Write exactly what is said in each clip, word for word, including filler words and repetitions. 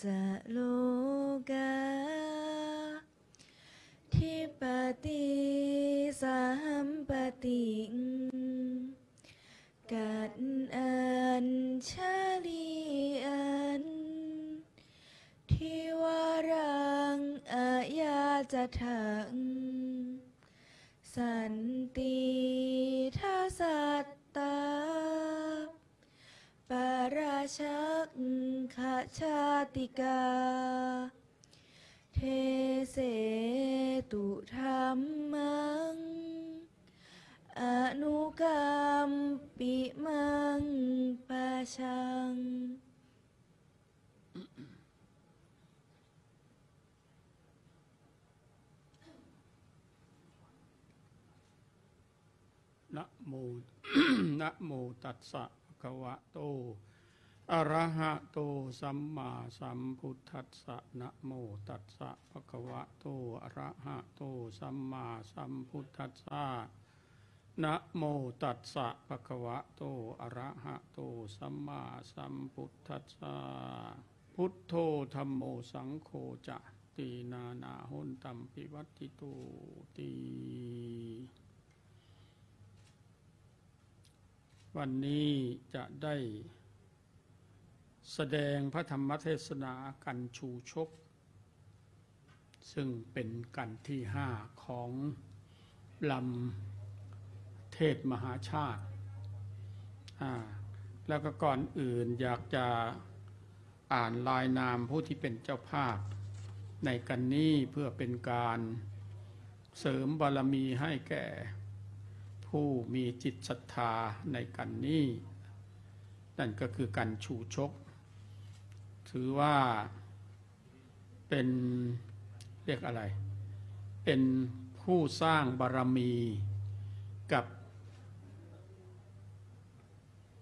จะโลกา ธิปติสัมปติง กัตอัญชลีอัน ทิวารังอายาจถัง สันติทัสสตา ปราชักขชาติกา เทเสตุธัมมัง อนุกัมปิมังปะชัง นะโม นะโมตัสสะภะคะวะโต อะระหะโต สัมมาสัมพุทธัสสะ นะโมตัสสะภะคะวะโต อะระหะโต สัมมาสัมพุทธัสสะ นะโมตัสสะภะคะวะโต อะระหะโต สัมมาสัมพุทธัสสะ พุทโธ ธัมโม สังโฆ จะ ตีนานา หนตัมปิ วัตติโต ติ วันนี้จะได้แสดงพระธรรมเทศนากันชูชก ซึ่งเป็นกันที่ห้าของลำเทศน์มหาชาติ อ่า แล้วก็ก่อนอื่นอยากจะอ่านรายนามผู้ที่เป็นเจ้าภาพในกันนี้ เพื่อเป็นการเสริมบารมีให้แก่ผู้มีจิตศรัทธาในกันนี้ นั่นก็คือกันชูชก ถือว่าเป็น เรียกอะไร เป็นผู้สร้างบารมีกับ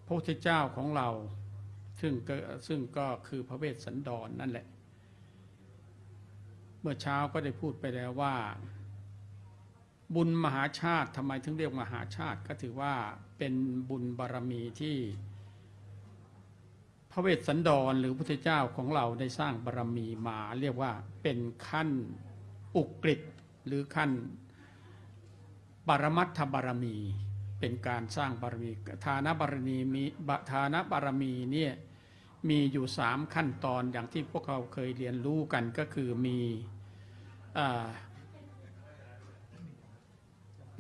พระพุทธเจ้าของเรา ซึ่งก็ ซึ่งก็คือพระเวสสันดรนั่นแหละ เมื่อเช้าก็ได้พูดไปแล้วว่า บุญมหาชาติ ทำไมถึงเรียกมหาชาติ ก็ถือว่าเป็นบุญบารมีที่พระเวสสันดรหรือพุทธเจ้าของเราได้สร้างบารมีมา เรียกว่าเป็นขั้นอุกฤษหรือขั้นปรมัตถบารมี เป็นการสร้างบารมี ทานบารมีมี ทานบารมีเนี่ยมีอยู่สามขั้นตอน อย่างที่พวกเราเคยเรียนรู้กัน ก็คือมี อ่า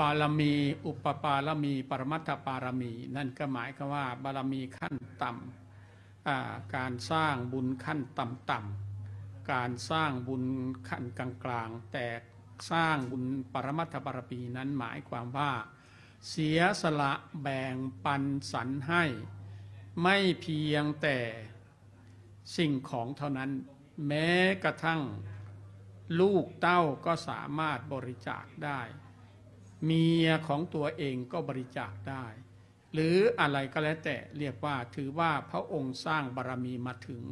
ปารมี อุปปารมี ปรมัตถปารมี นั่นก็หมายความว่าบารมีขั้นต่ำ อ่า การสร้างบุญขั้นต่ำๆ การสร้างบุญขั้นกลางๆ แต่สร้างบุญปรมัตถบารมีนั้นหมายความว่า เสียสละแบ่งปันสรรให้ ไม่เพียงแต่สิ่งของเท่านั้น แม้กระทั่งลูกเต้าก็สามารถบริจาคได้ เมียของตัวเองก็บริจาคได้ หรืออะไรก็แล้วแต่ เรียกว่าถือว่าพระองค์สร้างบารมีมาถึง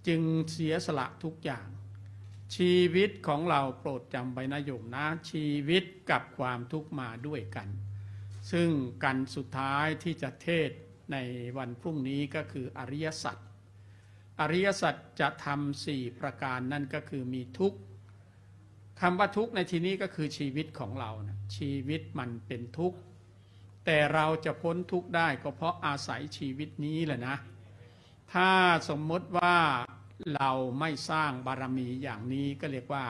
จึงเสียสละทุกอย่าง ชีวิตของเรา โปรดจำไว้นะโยมนะ ชีวิตกับความทุกข์มาด้วยกัน ซึ่งกันสุดท้ายที่จะเทศน์ในวันพรุ่งนี้ก็คืออริยสัจ อริยสัจธรรมสี่ประการ นั่นก็คือมีทุกข์ คำว่าทุกข์ในที่นี้ก็คือชีวิตของเรานะ ชีวิตมันเป็นทุกข์ แต่เราจะพ้นทุกข์ได้ก็เพราะอาศัยชีวิตนี้แหละนะ ถ้าสมมติว่าเราไม่สร้างบารมีอย่างนี้ ก็เรียกว่า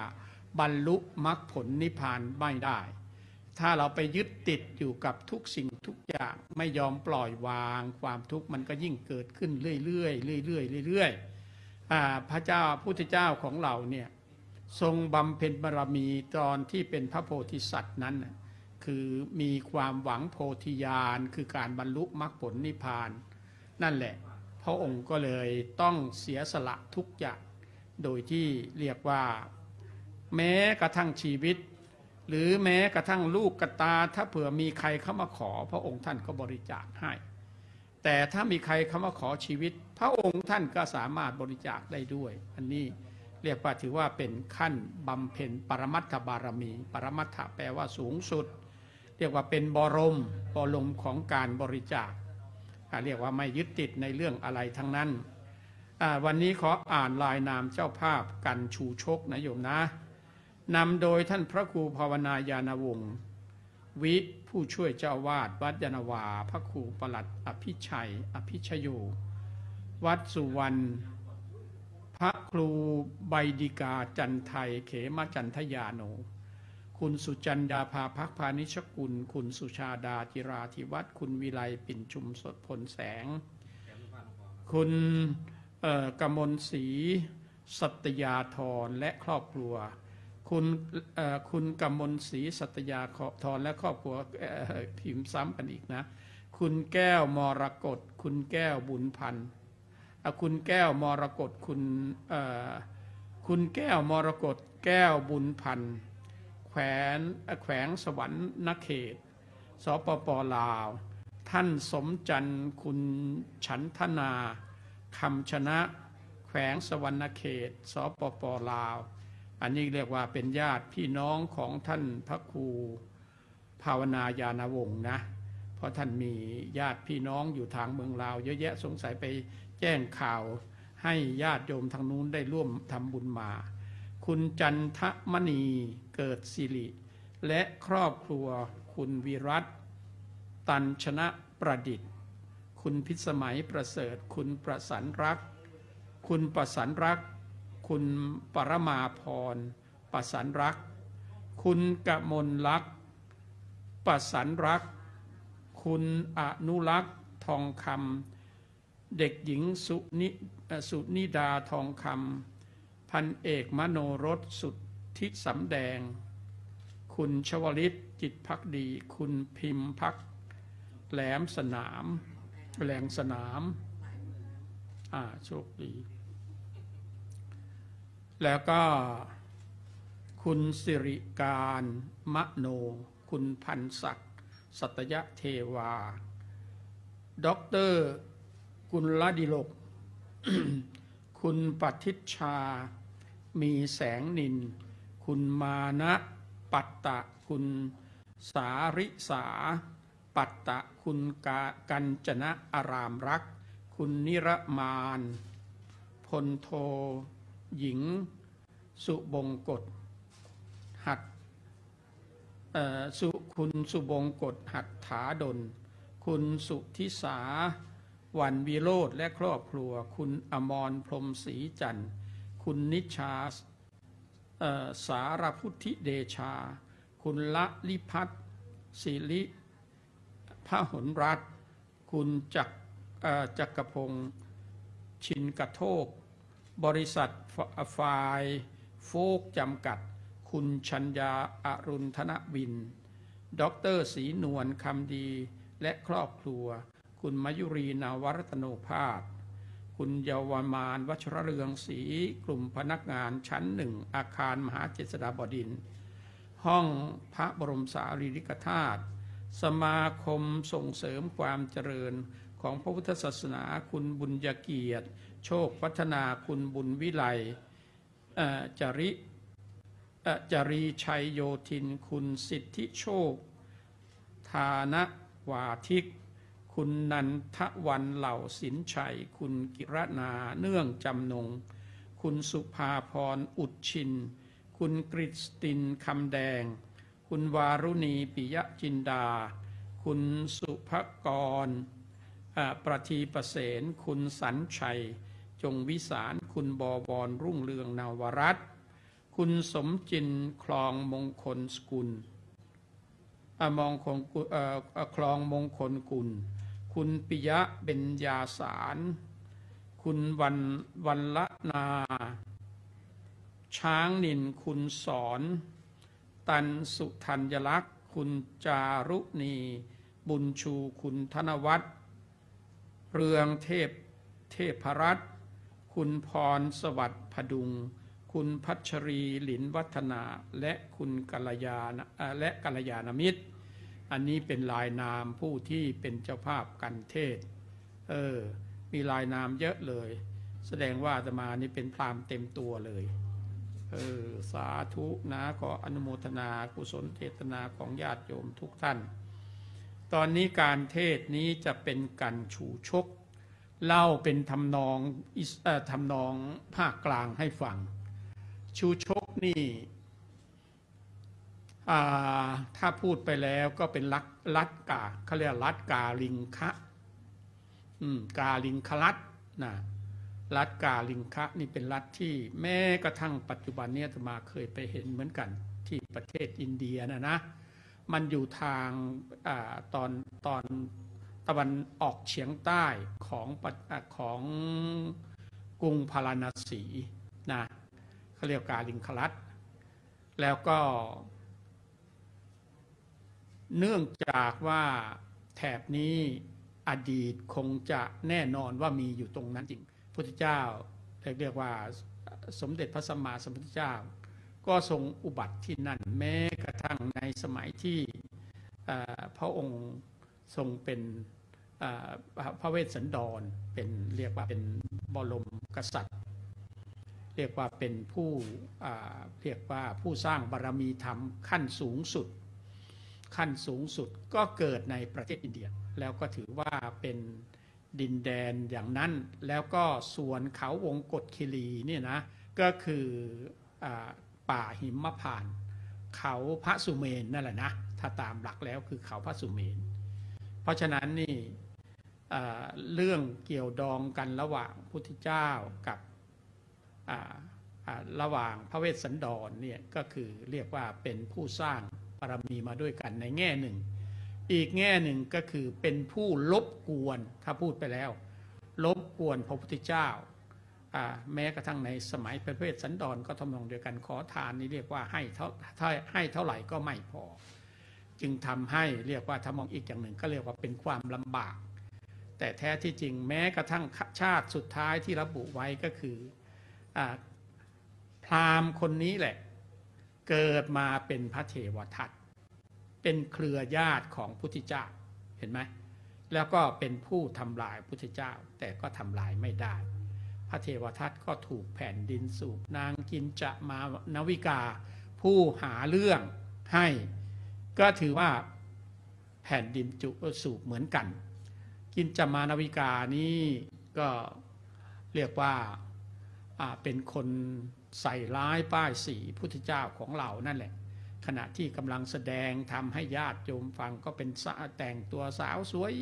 บรรลุมรรคผลนิพพานไม่ได้ ถ้าเราไปยึดติดอยู่กับทุกสิ่งทุกอย่าง ไม่ยอมปล่อยวาง ความทุกข์มันก็ยิ่งเกิดขึ้นเรื่อยๆ เรื่อยๆ เรื่อยๆ อ่า พระเจ้า พุทธเจ้าของเราเนี่ย ทรงบำเพ็ญบารมีตอนที่เป็นพระโพธิสัตว์นั้นน่ะ คือมีความหวังโพธิญาณ คือการบรรลุมรรคผลนิพพาน นั่นแหละ พระองค์ก็เลยต้องเสียสละทุกอย่าง โดยที่เรียกว่า แม้กระทั่งชีวิต หรือแม้กระทั่งลูกกระตา ถ้าเผื่อมีใครเข้ามาขอ พระองค์ท่านก็บริจาคให้ แต่ถ้ามีใครเข้ามาขอชีวิต พระองค์ท่านก็สามารถบริจาคได้ด้วย อันนี้เรียกว่าถือว่าเป็นขั้นบำเพ็ญปรมัตถบารมี ปรมัตถแปลว่าสูงสุด เรียกว่าเป็นบรม บรมของการบริจาค อ่า เรียกว่าไม่ยึดติดในเรื่องอะไรทั้งนั้น อ่า วันนี้ขออ่านรายนามเจ้าภาพกันชูชกนะโยมนะ นำโดยท่านพระครูภาวนายานวงศ์ วิ ผู้ช่วยเจ้าอาวาสวัดยานนาวา พระครูปลัดอภิชัย อภิชโย วัดสุวรรณ พระครูใบดิกาจันไทย เขมจันทยาโน คุณสุจันดาภาพักพานิชกุล คุณสุชาดาจิราธิวัฒน์ คุณวิไลปิ่นชุมสดผลแสง คุณ เอ่อ กมลศรีสัตยาธรและครอบครัว คุณ เอ่อ คุณกมลศรีสัตยาธรและครอบครัว เอ่อ พิมพ์ซ้ำกันอีกนะ คุณแก้วมรกต คุณแก้วบุญพันธ์ อ่ะ คุณแก้วมรกต คุณ เอ่อ คุณแก้วมรกต แก้วบุญพันธ์ แขวน เอ่อ แขวงสวรรณเขต สปป.ลาว ท่านสมจันทร์ คุณฉันทนา คำชนะ แขวงสวรรณเขต สปป.ลาว อันนี้เรียกว่าเป็นญาติพี่น้องของท่านพระครูภาวนายานวงศ์นะ เพราะท่านมีญาติพี่น้องอยู่ทางเมืองลาวเยอะแยะ สงสัยไปแจ้งข่าวให้ญาติโยมทางนู้นได้ร่วมทำบุญมา คุณจันทมณีเกิดสิริ และครอบครัว คุณวิรัต ตันชนะประดิษฐ์ คุณพิสมัยประเสริฐ คุณประสานรัก คุณประสานรัก คุณปรมาพร ประสานรัก คุณกมลลักษณ์ ประสานรัก คุณอนุรักษ์ทองคำ เด็กหญิงสุนิ เอ่อ สุนิดาทองคำ พันเอกมโนรสสุทธิสำแดง คุณชวลิตจิตภักดี คุณพิมพักแหลมสนาม แหลงสนาม อ่า โชคดี แล้วก็คุณสิริการมโน คุณพันศักดิ์สัตยเทวา ด็อกเตอร์กุลดิลก คุณปทิชชา มีแสงนิน คุณมานะปัตตะ คุณสาริสาปัตตะ คุณกา กัญจนะอารามรักษ์ คุณนิรมาน พลโทหญิง สุบงกต หัต เอ่อ สุ คุณสุบงกต หัตถาดล คุณสุทธิสา วันวิโรจน์และครอบครัว คุณอมรพรหมศรีจันทร์ คุณนิชา เอ่อ สารพุทธิเดชา คุณละลิพัฒน์ สิริพหลรัตน์ คุณจักร เอ่อ จักรพงษ์ ชินกระโทก บริษัทฟ ฟายโฟกจำกัด คุณชัญญา อรุณธนวิน ด็อกเตอร์ศรีนวลคำดี และครอบครัว คุณมายุรี นวรัตโนภาส คุณเยาวมาน วัชรเรืองศรี กลุ่มพนักงานชั้นหนึ่ง อาคารมหาเจษฎาบดินทร์ ห้องพระบรมสารีริกธาตุ สมาคมส่งเสริมความเจริญของพระพุทธศาสนา คุณบุญญาเกียรติ โชคพัฒนา คุณบุญวิไล เอ่อ จริ เอ่อ จรีชัยโยธิน คุณสิทธิโชค ธานวาทิก คุณนันทวัน เหล่าสินชัย คุณกิรณา เนื่องจำนง คุณสุภาพร อุดชิน คุณกริสติน คำแดง คุณวารุณี ปิยะจินดา คุณสุภกร เอ่อ ประทีประเสน คุณสันชัย จงวิสาร คุณบวร รุ่งเรือง นวรัตน์ คุณสมจิน คลองมงคลสกุล อ่ะ มงคลกุ เอ่อ เอ่อ คลองมงคลกุล คุณปิยะ เบญญาสาร คุณวัน วันละนา ช้างนิน คุณสอน ตันสุธัญลักษณ์ คุณจารุณี บุญชู คุณธนวัฒน์ เรืองเทพ เทพรัตน์ คุณพรสวัสดิ์ ผดุง คุณพัชรี หลินวัฒนา และคุณกัลยาณ เอ่อ และกัลยาณมิตร อันนี้เป็นรายนามผู้ที่เป็นเจ้าภาพกันเทศน์ เออ มีรายนามเยอะเลย แสดงว่าอาตมานี่เป็นพราหมณ์เต็มตัวเลย เออ สาธุนะ ขออนุโมทนากุศลเจตนาของญาติโยมทุกท่าน ตอนนี้การเทศน์นี้จะเป็นกันชูชก เล่าเป็นทำนองอิสเอ่อทำนองภาคกลางให้ฟัง ชูชกนี่ อ่า ถ้าพูดไปแล้วก็เป็นรัฐรัฐกาเขาเรียกรัฐกาลิงคะ อืม กาลิงครัฐนะ รัฐกาลิงคะนี่เป็นรัฐที่แม้กระทั่งปัจจุบันนี้อาตมาเคยไปเห็นเหมือนกัน ที่ประเทศอินเดียนะนะ มันอยู่ทาง อ่า ตอนตอนตะวันออกเฉียงใต้ของประอ่าของกรุงพาราณสีนะ เขาเรียกกาลิงครัฐ แล้วก็เนื่องจากว่าแถบนี้อดีตคงจะแน่นอนว่ามีอยู่ตรงนั้นจริง พุทธเจ้าเรียกว่าสมเด็จพระสัมมาสัมพุทธเจ้า ก็ทรงอุบัติที่นั่น แม้กระทั่งในสมัยที่ เอ่อ พระองค์ทรงเป็น เอ่อ พระพระเวสสันดร เป็นเรียกว่าเป็นบรมกษัตริย์ เรียกว่าเป็นผู้ อ่า เรียกว่าผู้สร้างบารมีธรรมขั้นสูงสุด ขั้นสูงสุดก็เกิดในประเทศอินเดีย แล้วก็ถือว่าเป็นดินแดนอย่างนั้น แล้วก็ส่วนเขาวงกฏคีรีเนี่ยนะ ก็คือ อ่า ป่าหิมพานต์ เขาพระสุเมรุนั่นแหละนะ ถ้าตามหลักแล้วคือเขาพระสุเมรุ เพราะฉะนั้นนี่ อ่า เรื่องเกี่ยวดองกันระหว่างพุทธเจ้ากับ อ่า อ่า ระหว่างพระเวสสันดรเนี่ย ก็คือเรียกว่าเป็นผู้สร้างบารมีมาด้วยกันในแง่หนึ่ง อีกแง่หนึ่งก็คือเป็นผู้รบกวน ถ้าพูดไปแล้ว รบกวนพระพุทธเจ้า อ่า แม้กระทั่งในสมัยพระเวสสันดรก็ทำนองเดียวกัน ขอทานนี่เรียกว่าให้เท่า ให้เท่าไหร่ก็ไม่พอ จึงทำให้เรียกว่า ถ้ามองอีกอย่างหนึ่งก็เรียกว่าเป็นความลำบาก แต่แท้ที่จริงแม้กระทั่งชาติสุดท้ายที่ระบุไว้ก็คือ อ่า พราหมณ์คนนี้แหละ เกิดมาเป็นพระเทวทัต เป็นเครือญาติของพุทธเจ้า เห็นไหม แล้วก็เป็นผู้ทำลายพุทธเจ้า แต่ก็ทำลายไม่ได้ พระเทวทัตก็ถูกแผ่นดินสูบ นางกินจมานวิกา ผู้หาเรื่องให้ ก็ถือว่าแผ่นดินจุสูบเหมือนกัน กินจมานวิกานี่ก็เรียกว่า อ่า เป็นคนใส่ร้ายป้ายสีพุทธเจ้าของเรานั่นแหละ ขณะที่กำลังแสดงธรรมให้ญาติโยมฟัง ก็เป็นสะแต่งตัวสาวสวย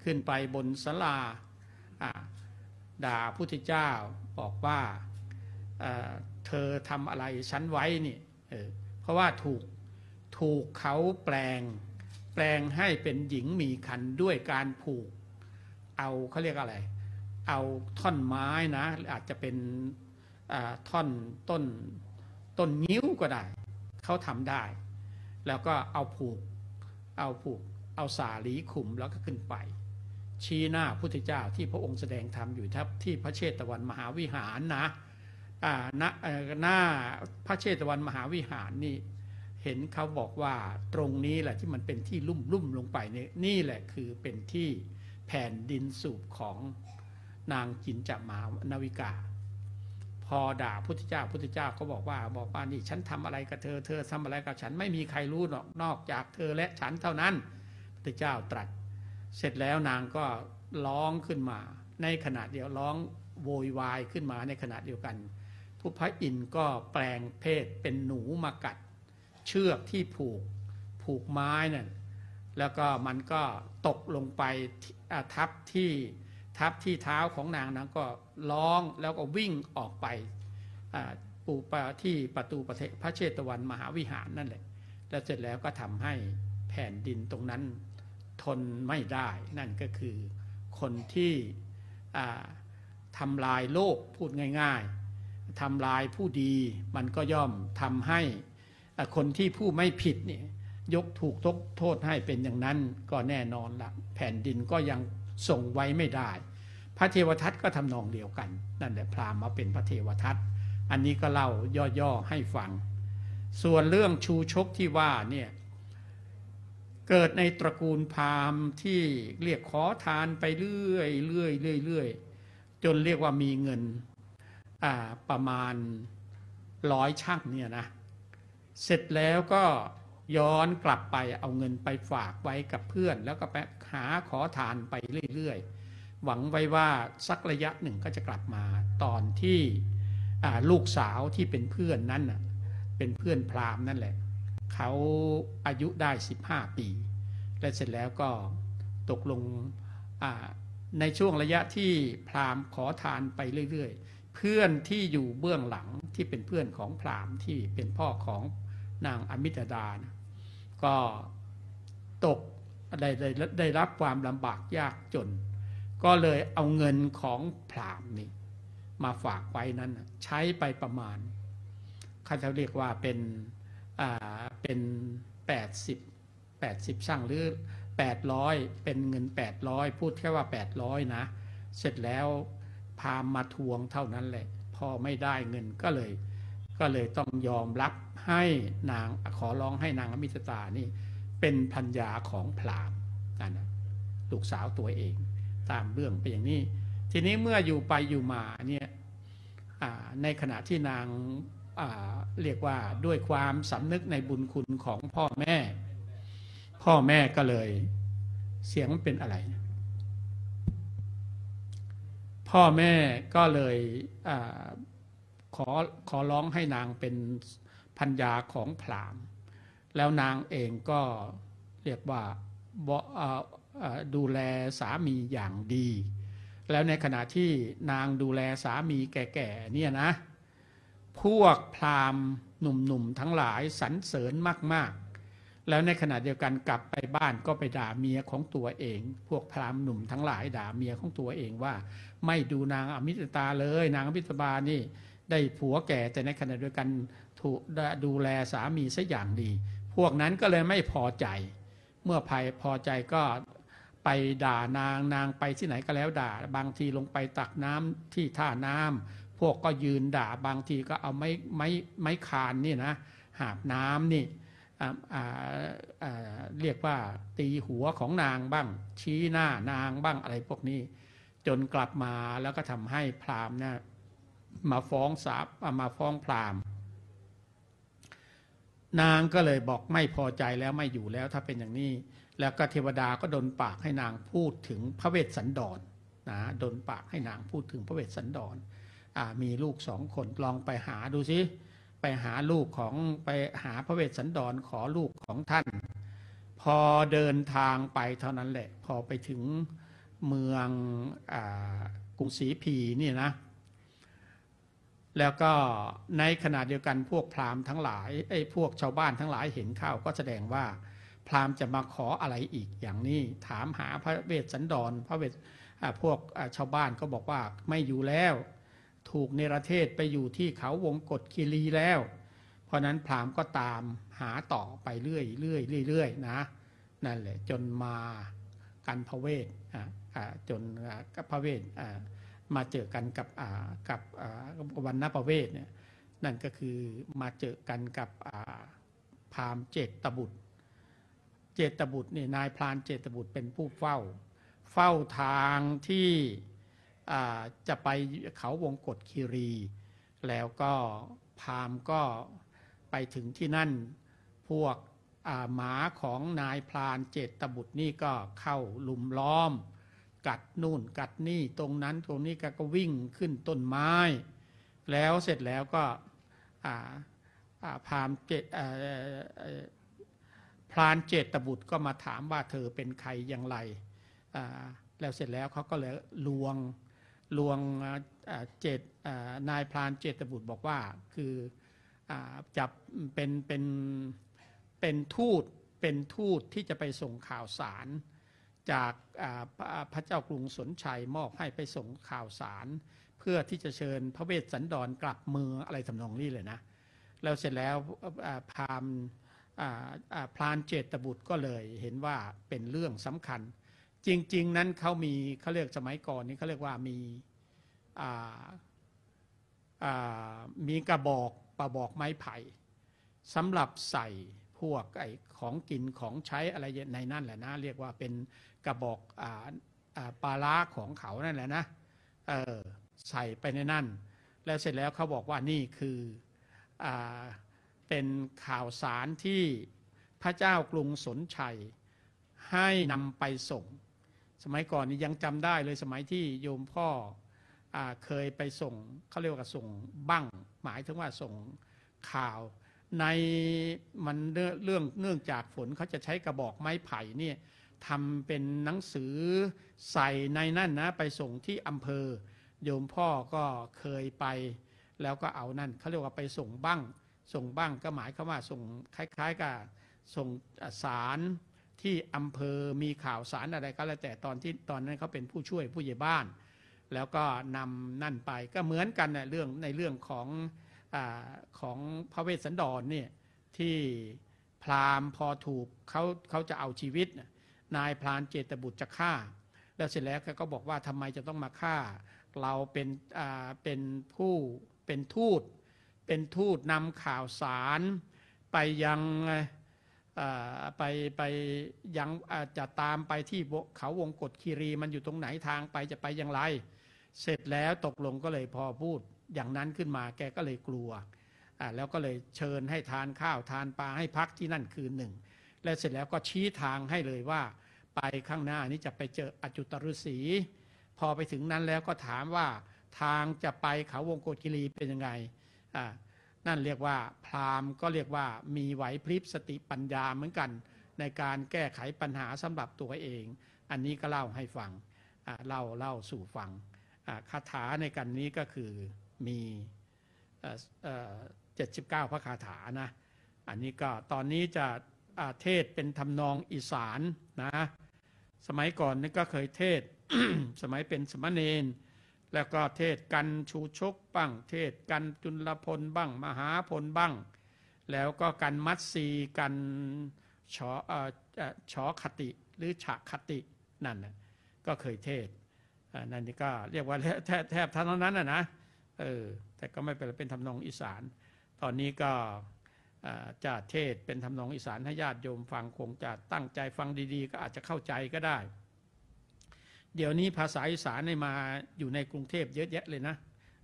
ขึ้นไปบนศาลา อ่า ด่าพุทธเจ้า บอกว่า เอ่อ เธอทำอะไรฉันไว้นี่ เออ เพราะว่าถูก ถูกเขาแปลง แปลงให้เป็นหญิงมีครรภ์ด้วยการผูก เอา เขาเรียกอะไร เอาท่อนไม้นะ อาจจะเป็น อ่า ท่อน ต้น ต้นงิ้วก็ได้ เขาทำได้ แล้วก็เอาผูก เอาผูก เอาสาลีคลุมแล้วก็ขึ้นไป ชี้หน้าพุทธเจ้าที่พระองค์แสดงธรรมอยู่ที่พระเชตวันมหาวิหารนะ อ่า ณ เอ่อ หน้าพระเชตวันมหาวิหารนี่ เห็นเขาบอกว่าตรงนี้แหละที่มันเป็นที่ลุ่มลุ่มลงไปเนี่ย นี่แหละคือเป็นที่แผ่นดินสูบของนางกินจมานวิกา พอด่าพุทธเจ้า พุทธเจ้าก็บอกว่า บอกว่า นี่ฉันทำอะไรกับเธอ เธอทำอะไรกับฉัน ไม่มีใครรู้หรอก นอกจากเธอและฉันเท่านั้น พุทธเจ้าตรัส เสร็จแล้วนางก็ร้องขึ้นมา ในขณะเดียว ร้องโวยวายขึ้นมาในขณะเดียวกัน ผู้พระอินทร์ก็แปลงเพศเป็นหนูมากัดเชือกที่ผูก ผูกไม้นั่น แล้วก็มันก็ตกลงไปที่ อ่า ทับที่ ทับที่เท้าของนาง นางก็ร้องแล้วก็วิ่งออกไป อ่า ปูปะ ที่ประตูประเทศ พระเชตวันมหาวิหารนั่นแหละ แล้วเสร็จแล้วก็ทำให้แผ่นดินตรงนั้นทนไม่ได้ นั่นก็คือคนที่ อ่า ทำลายโลก พูดง่ายๆ ทำลายผู้ดี มันก็ย่อมทำให้ อ่ะ คนที่ผู้ไม่ผิดเนี่ย ยกถูกยกโทษให้เป็นอย่างนั้น ก็แน่นอนละ แผ่นดินก็ยังทรงไว้ไม่ได้ พระเทวทัตก็ทำนองเดียวกัน นั่นแหละ พราหมณ์มาเป็นพระเทวทัต อันนี้ก็เล่าย่อๆให้ฟัง ส่วนเรื่องชูชกที่ว่าเนี่ย เกิดในตระกูลพราหมณ์ที่เรียกขอทานไปเรื่อยๆเรื่อยๆเรื่อยๆ จนเรียกว่ามีเงิน อ่า ประมาณร้อยชั่งเนี่ยนะ เสร็จแล้วก็ย้อนกลับไปเอาเงินไปฝากไว้กับเพื่อน แล้วก็ไปหาขอทานไปเรื่อยๆ หวังไว้ว่าสักระยะหนึ่งก็จะกลับมา ตอนที่ อ่า ลูกสาวที่เป็นเพื่อนนั้นน่ะ เป็นเพื่อนพราหมณ์นั่นแหละ เขาอายุได้ สิบห้า ปี และเสร็จแล้วก็ตกลง อ่า ในช่วงระยะที่พราหมณ์ขอทานไปเรื่อยๆ เพื่อนที่อยู่เบื้องหลังที่เป็นเพื่อนของพราหมณ์ที่เป็นพ่อของนางอมิตดานะ ก็ตก ได้ ได้ ได้รับความลำบากยากจน ก็เลยเอาเงินของพราหมณ์นี่มาฝากไว้นั้นน่ะ ใช้ไปประมาณ เขาจะเรียกว่าเป็น อ่า เป็น แปดสิบ แปดสิบ ชั่ง หรือ แปดร้อย เป็นเงิน แปดร้อย พูดแค่ว่า แปดร้อย นะ เสร็จแล้วพราหมณ์มาทวงเท่านั้นแหละ พอไม่ได้เงินก็เลย ก็เลยต้องยอมรับให้นาง ขอร้องให้นางอมิตตานี่เป็นภรรยาของพราหมณ์นั่นนะ ลูกสาวตัวเอง ตามเรื่องไปอย่างนี้ ทีนี้เมื่ออยู่ไปอยู่มาเนี่ย อ่า ในขณะที่นาง อ่า เรียกว่าด้วยความสำนึกในบุญคุณของพ่อแม่ พ่อแม่ก็เลย เสียงมันเป็นอะไรนะ พ่อแม่ก็เลย อ่า ขอ ขอร้องให้นางเป็นภรรยาของพราหมณ์ แล้วนางเองก็เรียกว่าบ่ เอ่อ เอ่อ ดูแลสามีอย่างดี แล้วในขณะที่นางดูแลสามีแก่ๆเนี่ยนะ พวกพราหมณ์หนุ่มๆทั้งหลายสรรเสริญมากๆ แล้วในขณะเดียวกันกลับไปบ้านก็ไปด่าเมียของตัวเอง พวกพราหมณ์หนุ่มทั้งหลายด่าเมียของตัวเองว่า ไม่ดูนางอมิตตาเลย นางอมิตตานี่ได้ผัวแก่ แต่ในขณะเดียวกันถูกดูแลสามีซะอย่างดี พวกนั้นก็เลยไม่พอใจ เมื่อไม่พอใจก็ไปด่านาง นางไปที่ไหนก็แล้วด่า บางทีลงไปตักน้ำที่ท่าน้ำ พวกก็ยืนด่า บางทีก็เอาไม้ ไม้ ไม้คานนี่นะ หาบน้ำนี่ อ่า อ่า อ่า เรียกว่าตีหัวของนางบ้าง ชี้หน้านางบ้าง อะไรพวกนี้ จนกลับมาแล้วก็ทำให้พราหมณ์เนี่ยมาฟ้องสาป อ่า มาฟ้องพราหมณ์ นางก็เลยบอกไม่พอใจแล้ว ไม่อยู่แล้ว ถ้าเป็นอย่างนี้ แล้วก็เทวดาก็ดลปากให้นางพูดถึงพระเวสสันดรนะ ดลปากให้นางพูดถึงพระเวสสันดร อ่า มีลูกสองคน ลองไปหาดูสิ ไปหาลูกของ ไปหาพระเวสสันดร ขอลูกของท่าน พอเดินทางไปเท่านั้นแหละ พอไปถึงเมือง อ่า กรุงศรีพีเนี่ยนะ แล้วก็ในขณะเดียวกันพวกพราหมณ์ทั้งหลาย ไอ้พวกชาวบ้านทั้งหลายเห็นเข้าก็แสดงว่าพราหมณ์จะมาขออะไรอีกอย่างนี้ ถามหาพระเวสสันดร พระเวส อ่า พวก อ่า ชาวบ้านก็บอกว่าไม่อยู่แล้ว ถูกเนรเทศไปอยู่ที่เขาวงกฏคีรีแล้ว เพราะนั้นพราหมณ์ก็ตามหาต่อไปเรื่อยๆ เรื่อยๆ เรื่อยๆ นะ นั่นแหละ จนมากันพระเวส อ่า อ่า จน อ่า กับพระเวส อ่า มาเจอกันกับ อ่า กับ อ่า วัณณประเวสเนี่ย นั่นก็คือมาเจอกันกับ อ่า พราหมณ์เจตบุตร เจตบุตรเนี่ย นายพรานเจตบุตรเป็นผู้เฝ้า เฝ้าทางที่ อ่า จะไปเขาวงกฏคีรี แล้วก็พราหมณ์ก็ไปถึงที่นั่น พวก อ่า หมาของนายพรานเจตบุตรนี่ก็เข้าลุมล้อม กัดนู่นกัดนี่ ตรงนั้นตรงนี้ก็ ก็วิ่งขึ้นต้นไม้ แล้วเสร็จแล้วก็ อ่า อ่า พราหมณ์เจต เอ่อ เอ่อ พรานเจตบุตรก็มาถามว่าเธอเป็นใครอย่างไร อ่า แล้วเสร็จแล้วเขาก็เลยลวง ลวง อ่า อ่า เจต อ่า นายพรานเจตบุตรบอกว่า คือ อ่า จับเป็น เป็น เป็นทูต เป็นทูตที่จะไปส่งข่าวสาร จาก อ่า พระ พระเจ้ากรุงสนชัยมอบให้ไปส่งข่าวสาร เพื่อที่จะเชิญพระเวสสันดรกลับเมือง อะไรทำนองนี้เลยนะ แล้วเสร็จแล้ว อ่า พราหมณ์ อ่า อ่า พรานเจตบุตรก็เลยเห็นว่าเป็นเรื่องสำคัญ จริงๆ นั้นเขามี เขาเรียกสมัยก่อนนี้เขาเรียกว่ามี อ่า อ่า มีกระบอก กระบอกไม้ไผ่ สำหรับใส่พวกไอ้ของกินของใช้อะไรในนั่นแหละนะ เรียกว่าเป็นกระบอก อ่า อ่า ปาร้าของเขานั่นแหละนะ เออ ใส่ไปในนั่น แล้วเสร็จแล้วเขาบอกว่านี่คือ อ่า เป็นข่าวสารที่พระเจ้ากรุงสนชัยให้นำไปส่ง สมัยก่อนนี่ยังจำได้เลย สมัยที่โยมพ่อ อ่า เคยไปส่ง เขาเรียกว่าส่งบั้ง หมายถึงว่าส่งข่าว ใน มันเรื่อง เรื่อง เนื่องจากฝนเขาจะใช้กระบอกไม้ไผ่เนี่ยทำเป็นหนังสือใส่ในนั่นนะ ไปส่งที่อำเภอ โยมพ่อก็เคยไป แล้วก็เอานั่น เขาเรียกว่าไปส่งบั้ง ส่งบั้งก็หมายความว่าส่งคล้ายๆกับส่ง อ่า สารที่อำเภอมีข่าวสารอะไรก็แล้วแต่ ตอนที่ ตอนนั้นเขาเป็นผู้ช่วยผู้ใหญ่บ้าน แล้วก็นำนั่นไป ก็เหมือนกันนะ เรื่อง ในเรื่องของ อ่า ของพระเวสสันดรเนี่ย ที่พราหมณ์พอถูกเขา เขาจะเอาชีวิตน่ะ นายพรานเจตบุตรจะฆ่า แล้วเสร็จแล้วแกก็บอกว่าทำไมจะต้องมาฆ่า เราเป็น อ่า เป็นผู้ เป็นทูต เป็นทูตนำข่าวสารไปยัง เอ่อ ไป ไปยัง อ่า จะตามไปที่ว- เขาวงกฏคีรี มันอยู่ตรงไหน ทางไปจะไปอย่างไร เสร็จแล้วตกลงก็เลยพอพูดอย่างนั้นขึ้นมา แกก็เลยกลัว อ่า แล้วก็เลยเชิญให้ทานข้าวทานปลา ให้พักที่นั่นคืนหนึ่ง และเสร็จแล้วก็ชี้ทางให้เลยว่าไปข้างหน้านี้จะไปเจออจุตฤๅษี พอไปถึงนั้นแล้วก็ถามว่าทางจะไปเขาวงกฏคีรีเป็นยังไง อ่า นั่นเรียกว่าพราหมณ์ก็เรียกว่ามีไหวพริบสติปัญญาเหมือนกัน ในการแก้ไขปัญหาสำหรับตัวเอง อันนี้ก็เล่าให้ฟัง อ่า เล่า เล่าสู่ฟัง อ่า คาถาในกันนี้ก็คือมี เอ่อ เอ่อ เจ็ดสิบเก้าพระคาถานะ อันนี้ก็ตอนนี้จะ อ่า เทศน์เป็นทำนองอีสานนะ สมัยก่อนนี่ก็เคยเทศน์ สมัยเป็นสามเณร แล้วก็เทศน์กันชูชกบ้าง เทศน์กันจุลพลบ้าง มหาพลบ้าง แล้วก็กันมัตสี กันชอ เอ่อ เอ่อ ชอคติ หรือฉะคติ นั่นน่ะ ก็เคยเทศน์ อ่า นั่นนี่ก็เรียกว่าแทบ แทบเท่านั้นน่ะนะ เออ แต่ก็ไม่เป็นไร เป็นทำนองอีสาน ตอนนี้ก็ อ่า จะเทศน์เป็นทำนองอีสานให้ญาติโยมฟัง คงจะตั้งใจฟังดีๆ ก็อาจจะเข้าใจก็ได้ เดี๋ยวนี้ภาษาอีสานเนี่ยมาอยู่ในกรุงเทพเยอะแยะเลยนะ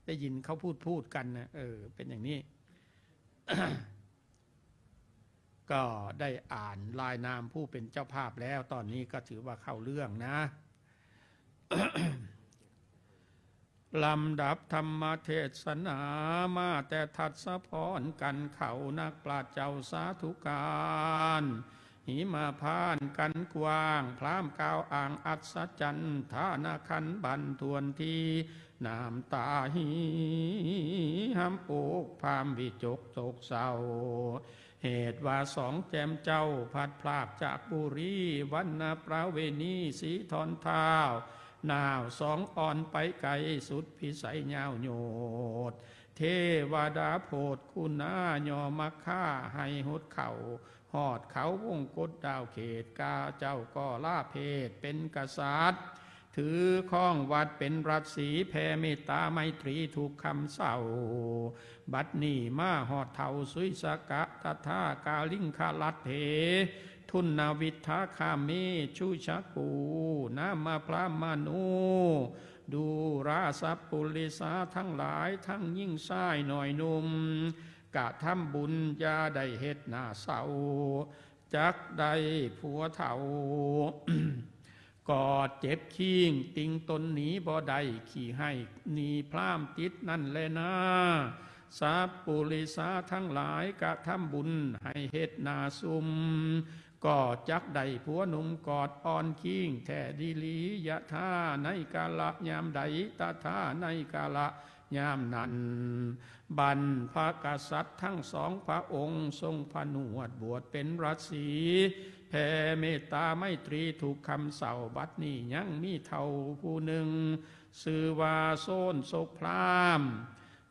ได้ยินเขาพูดพูดกันนะ เออ เป็นอย่างนี้ ก็ได้อ่านรายนามผู้เป็นเจ้าภาพแล้ว ตอนนี้ก็ถือว่าเข้าเรื่องนะ ลำดับธรรมเทศนามาแต่ทัศพรกันเขานักปราชญ์เจ้าสาธุการ หิมพานต์กันกว้าง พราหมณ์กล่าวอ้างอัศจรรย์ ทานขันบันทวนที น้ำตาหีหำอกพราหมณ์วิจกโศกเศร้า เหตุว่าสองแจ่มเจ้าพลัดพรากจากบุรี วรรณประเวณีสีทอนท้าว หนาวสองอ่อนไปไกลสุดพิสัยยาวโยด เทวดาโพดคุณายอมฆ่าให้หดเข่า ฮอดเขาวงกฏดาวเขต กาเจ้าก็ลาเพศเป็นกษัตริย์ ถือครองวัดเป็นรัชสี แผ่เมตตาไมตรีทุกค่ำเช้า บัดนี้มาฮอดเท้าสุยสกะตถากาลิงครัตเถ ทุนวิทาคามีชุชกู นามพราหมณู ดูราสัพปุริสาทั้งหลาย ทั้งหญิงชายน้อยหนุ่ม กะทำบุญอย่าได้เฮ็ดหน้าเศร้า จักได้ผัวเฒ่า กอดเจ็บคิงติงตนหนีบ่ได้ ขี้ไห้หนีพราหมณ์ติดนั่นแลนา สัพปุริสาทั้งหลายกะทำบุญให้เฮ็ดหน้าซุม ก็จักได้ผัวหนุ่มกอดอ่อนคิงแท้ดีหลี ยะถาในกาละยามใด ตถาในกาละยามนั้น บรรพกษัตริย์ทั้งสองพระองค์ทรงผนวดบวชเป็นรัชสี แผ่เมตตาไมตรีทุกค่ำเช้า บัดนี้ยังมีเฒ่าผู้หนึ่ง ชื่อว่าโซนโศกพราหมณ์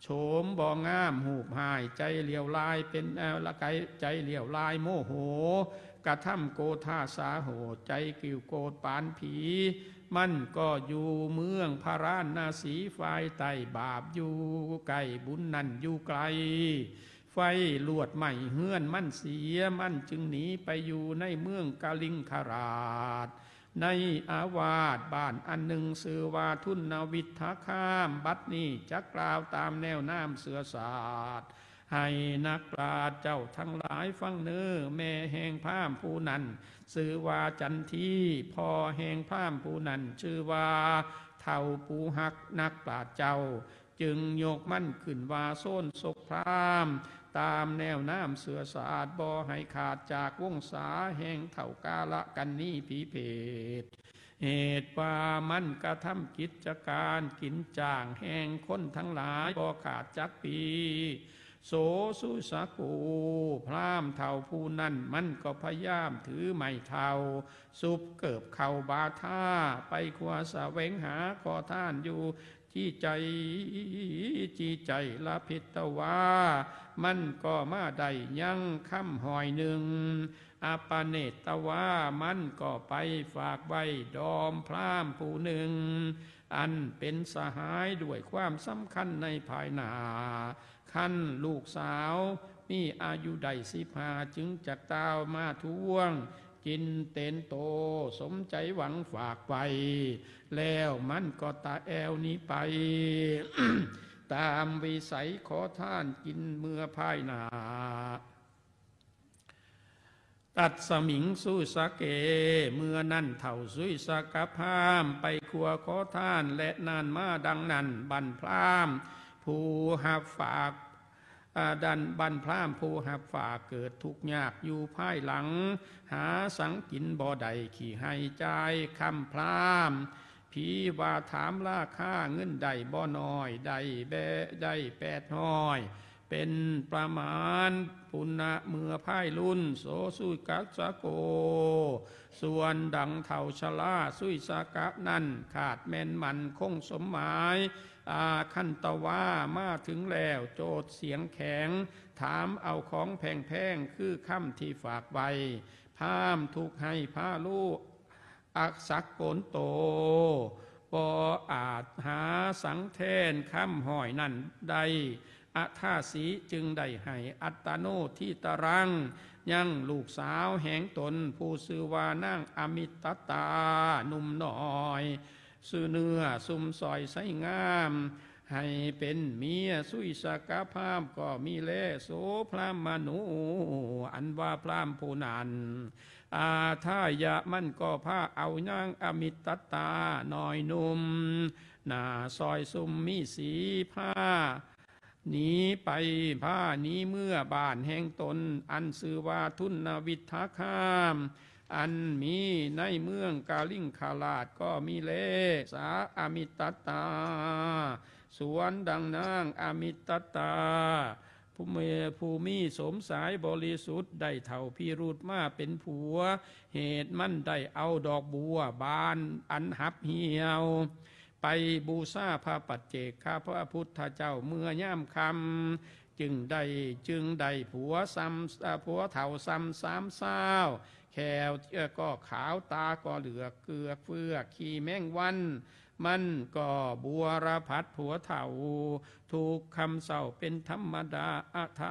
โฉมบ่งามรูปฮ้าย ใจเหลี่ยวลายเป็น เอ่อ ละไก ใจเหลี่ยวลายโมโห กระทำโกธาสาโหด ใจกริ้วโกรธปานผี มันก็อยู่เมืองพาราณสีฝ่ายใต้ บาปอยู่ใกล้บุญนั่นอยู่ไกล ไฟลวดไหม้เฮือนมันเสีย มันจึงหนีไปอยู่ในเมืองกลิงคราช ในอาวาสบ้านอันหนึ่งชื่อว่าทุนวิทาคาม บัดนี้จะกล่าวตามแนวนามเชื้อชาติ ให้นักปราชญ์เจ้าทั้งหลายฟังเน้อ แม่แห่งพราหมณ์ผู้นั้นชื่อว่าจันที พ่อแห่งพราหมณ์ผู้นั้นชื่อว่าเฒ่าปูหัก นักปราชญ์เจ้าจึงยกมันขึ้นว่าโซนศกพราหมณ์ ตามแนวน้ำเชื้อชาติ บ่ให้ขาดจากวงศาแห่งเฒ่ากาลกันนีพีเพศ เหตุว่ามันกระทำกิจการกินจ้างแห่งคนทั้งหลายบ่ขาดจักปี โสสุสะโก พราหมณ์เฒ่าผู้นั้นมันก็พยายามถือไม้เท้า สุบเกิบเข้าบาทา ไปครัวแสวงหาขอทานอยู่ จีใจ จีใจละพิตวา มันก็มาได้ยังคำหอยหนึ่ง อปเนตวา มันก็ไปฝากไว้ดอมพราหมณ์ผู้หนึ่ง อันเป็นสหายด้วยความสำคัญในภายหน้า คันลูกสาวมีอายุได้สิบห้า จึงจักตาวมาทวง จินเตนโต สมใจหวังฝากไว้ แล้วมันก็ตะแอวหนีไป ตามวิสัยขอทานกินเมื่อภายหน้า ตัสมิงสุสะเก เมื่อนั้นเฒ่าสุสะกะพราหมณ์ไปครัวขอทาน และนานมาดังนั้น บั้นพราหมณ์ผู้หับฝาก อ่า ดันบั้นพราหมณ์ผู้หับฝากเกิดทุกข์ยากอยู่ภายหลัง หาสังกินบ่ได้ ขี้ไห้จ่ายคำพราหมณ์ ผีว่าถามราคาเงินได้บ่น้อย ได้แบะ ได้แปดร้อย เป็นประมาณ ปุณณะเมื่อพายลุน โสสุกัสสะโก ส่วนดังเฒ่าชราสุยสกะนั้น ขาดแม่นมั่นคงสมหมาย อาคันตวามาถึงแล้ว โจทย์เสียงแข็ง ถามเอาของแพงๆ คือคำที่ฝากไว้ พราหมณ์ทุกข์ให้พาลูก อักษะโกนโต บ่อาจหาสังแทนคำห้อยนั้นได้ อทาสิจึงได้ให้อัตตโนทิตรัง ยังลูกสาวแห่งตน ผู้ชื่อว่านางอมิตตา หนุ่มน้อย ชื่อเนื้อซุมสอยไซงาม ให้เป็นเมียสุยสกะพราหมณ์ก็มีแล โสพราหมณู อันว่าพราหมณ์ผู้นั้น อาทายะ มันก็พาเอานางอมิตตาน้อยหนุ่ม หน้าซอยซุมมีสีผ้า หนีไป พาหนีเมือบ้านแห่งตน อันชื่อว่าทุนวิทคาม อันมีในเมืองกาลิงคราชก็มีแล สาอมิตตา สวนดังนางอมิตตา ผู้มี ผู้มีสมสายบริสุทธิ์ ได้เฒ่าพิรุธมาเป็นผัว เหตุมันได้เอาดอกบัวบานอันหับเหี่ยว ไปบูชาพระปัจเจกพระพุทธเจ้าเมื่อยามค่ำ จึงได้ จึงได้ผัวซ้ำ เอ่อ ผัวเฒ่าซ้ำสามซาว แขว เอ่อ ก็ขาว ตาก็เหลือกเกือกเฟือกขี้แมงวัน มันก็บัวรพัดผัวเฒ่า ทุกค่ำเช้าเป็นธรรมดา อัฏฐะ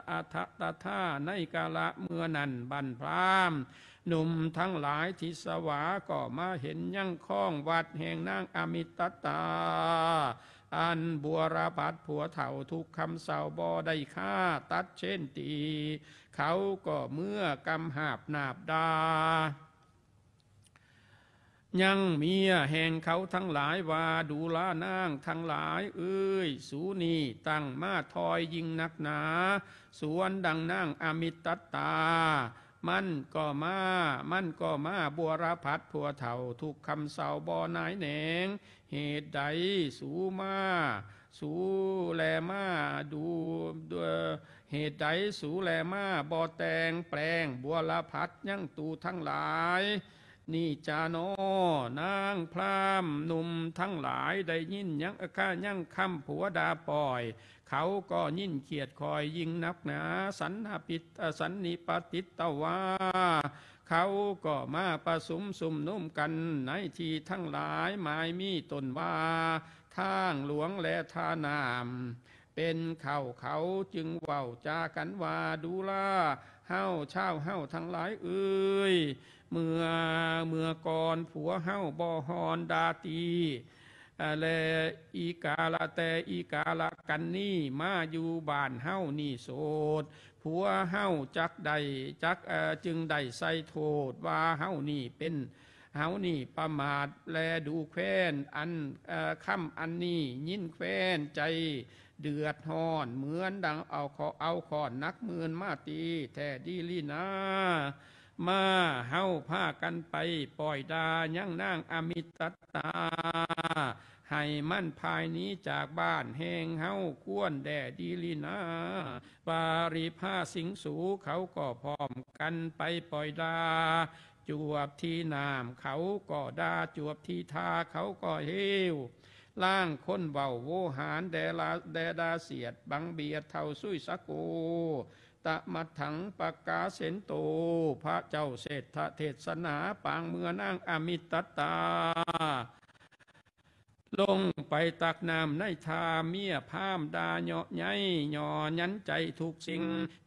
อัฏฐะตถา ในกาละเมื่อนั้นบั้นพราหมณ์หนุ่มทั้งหลายทิสวาก็มาเห็นยังคองวัดแห่งนางอมิตตา อันบัวรพัดผัวเฒ่าทุกค่ำเช้าบ่ได้ฆ่าตัดเช่นตี เขาก็เมือกำหาบนาบดา ยังเมียแห่งเขาทั้งหลายว่า ดูลานางทั้งหลายเอ้ย สูนี่ตั้งมาทอยยิ่งนักหนา สวนดังนางอมิตตา มันก็มา มันก็มาบัวรพัดผัวเฒ่าทุกค่ำเช้าบ่หนายแหนง เหตุใดสูมา สูแลมาดู เหตุใดสูแลมาบ่แต่งแปลงบัวรพัดยังตูทั้งหลาย นี่จาโน นางพราหมณ์หนุ่มทั้งหลายได้ยินยังข้ายังคำผัวด่าป่อย เขาก็ยิ่งเคียดคอยยิ่งนักหนา สันนปิต สันนิปติตวา เขาก็มาประสุมสุมนุมกันในที่ทั้งหลาย หมายมีต้นว่าทางหลวงและท่าน้ำ เป็นเขา เขาจึงเว้าจากันว่า ดูราเฮาชาวเฮาทั้งหลายเอ้ย เมื่อ เมื่อก่อนผัวเฮาบ่ฮอนดาตี เอ่อ และอีกาละ แต่อีกาละกันนี้มาอยู่บ้านเฮานี่โสด ผัวเฮาจักได้ จัก เอ่อ จึงได้ใส่โทษว่าเฮานี่เป็น เฮานี่ประมาท และดูแควนอัน เอ่อ คำอันนี้ยินแควนใจเดือดร้อน เหมือนดังเอาขอ เอาค้อนหนักหมื่นมาตีแท้ดีลีนา มาเฮาพากันไปปล่อยดายังนางอมิตตา ให้มันพายหนีจากบ้านแห่งเฮาควรแด่ดีลีนา ปาริภาสิงสูเขาก็พร้อมกันไปปล่อยดา จวบที่น้ำเขาก็ดา จวบที่ทาเขาก็เฮว ล่างคนเว้าโวหารแดลา แดดาเสียดบังเบียดเท่าสุยสะโก ตะมัทถังปะกาเสนโต พระเจ้าเศรษฐเทศนาปางเมื่อนางอมิตตา ลงไปตักน้ำในทาเมียพราหมณ์ดาเหยาะไย้หย่อยันใจทุกสิ่ง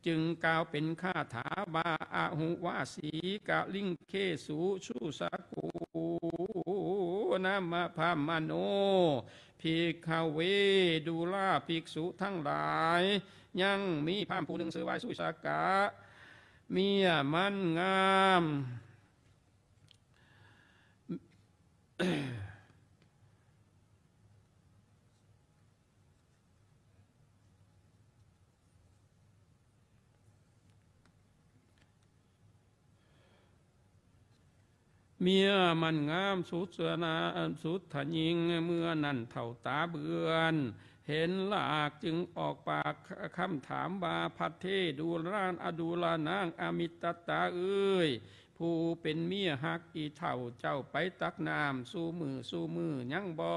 จึงกล่าวเป็นคาถาว่า อหุวาสีกะลิงเคสุสุสะโก นามะพราหมโน ภิกขเว ดูราภิกษุทั้งหลาย ยังมีพราหมณ์ผู้หนึ่งชื่อว่าสุสากะ เมียมันงาม เมียมันงามสุดสนา สุดทะยิง เมื่อนั้นเฒ่าตาเบือน เห็นลากจึงออกปากคำถามว่า ภัทเทดูรานอดูรานางอมิตตาเอ้ย ผู้เป็นเมียฮักอีเฒ่าเจ้าไปตักน้ำสู่มือสู่มือยังบ่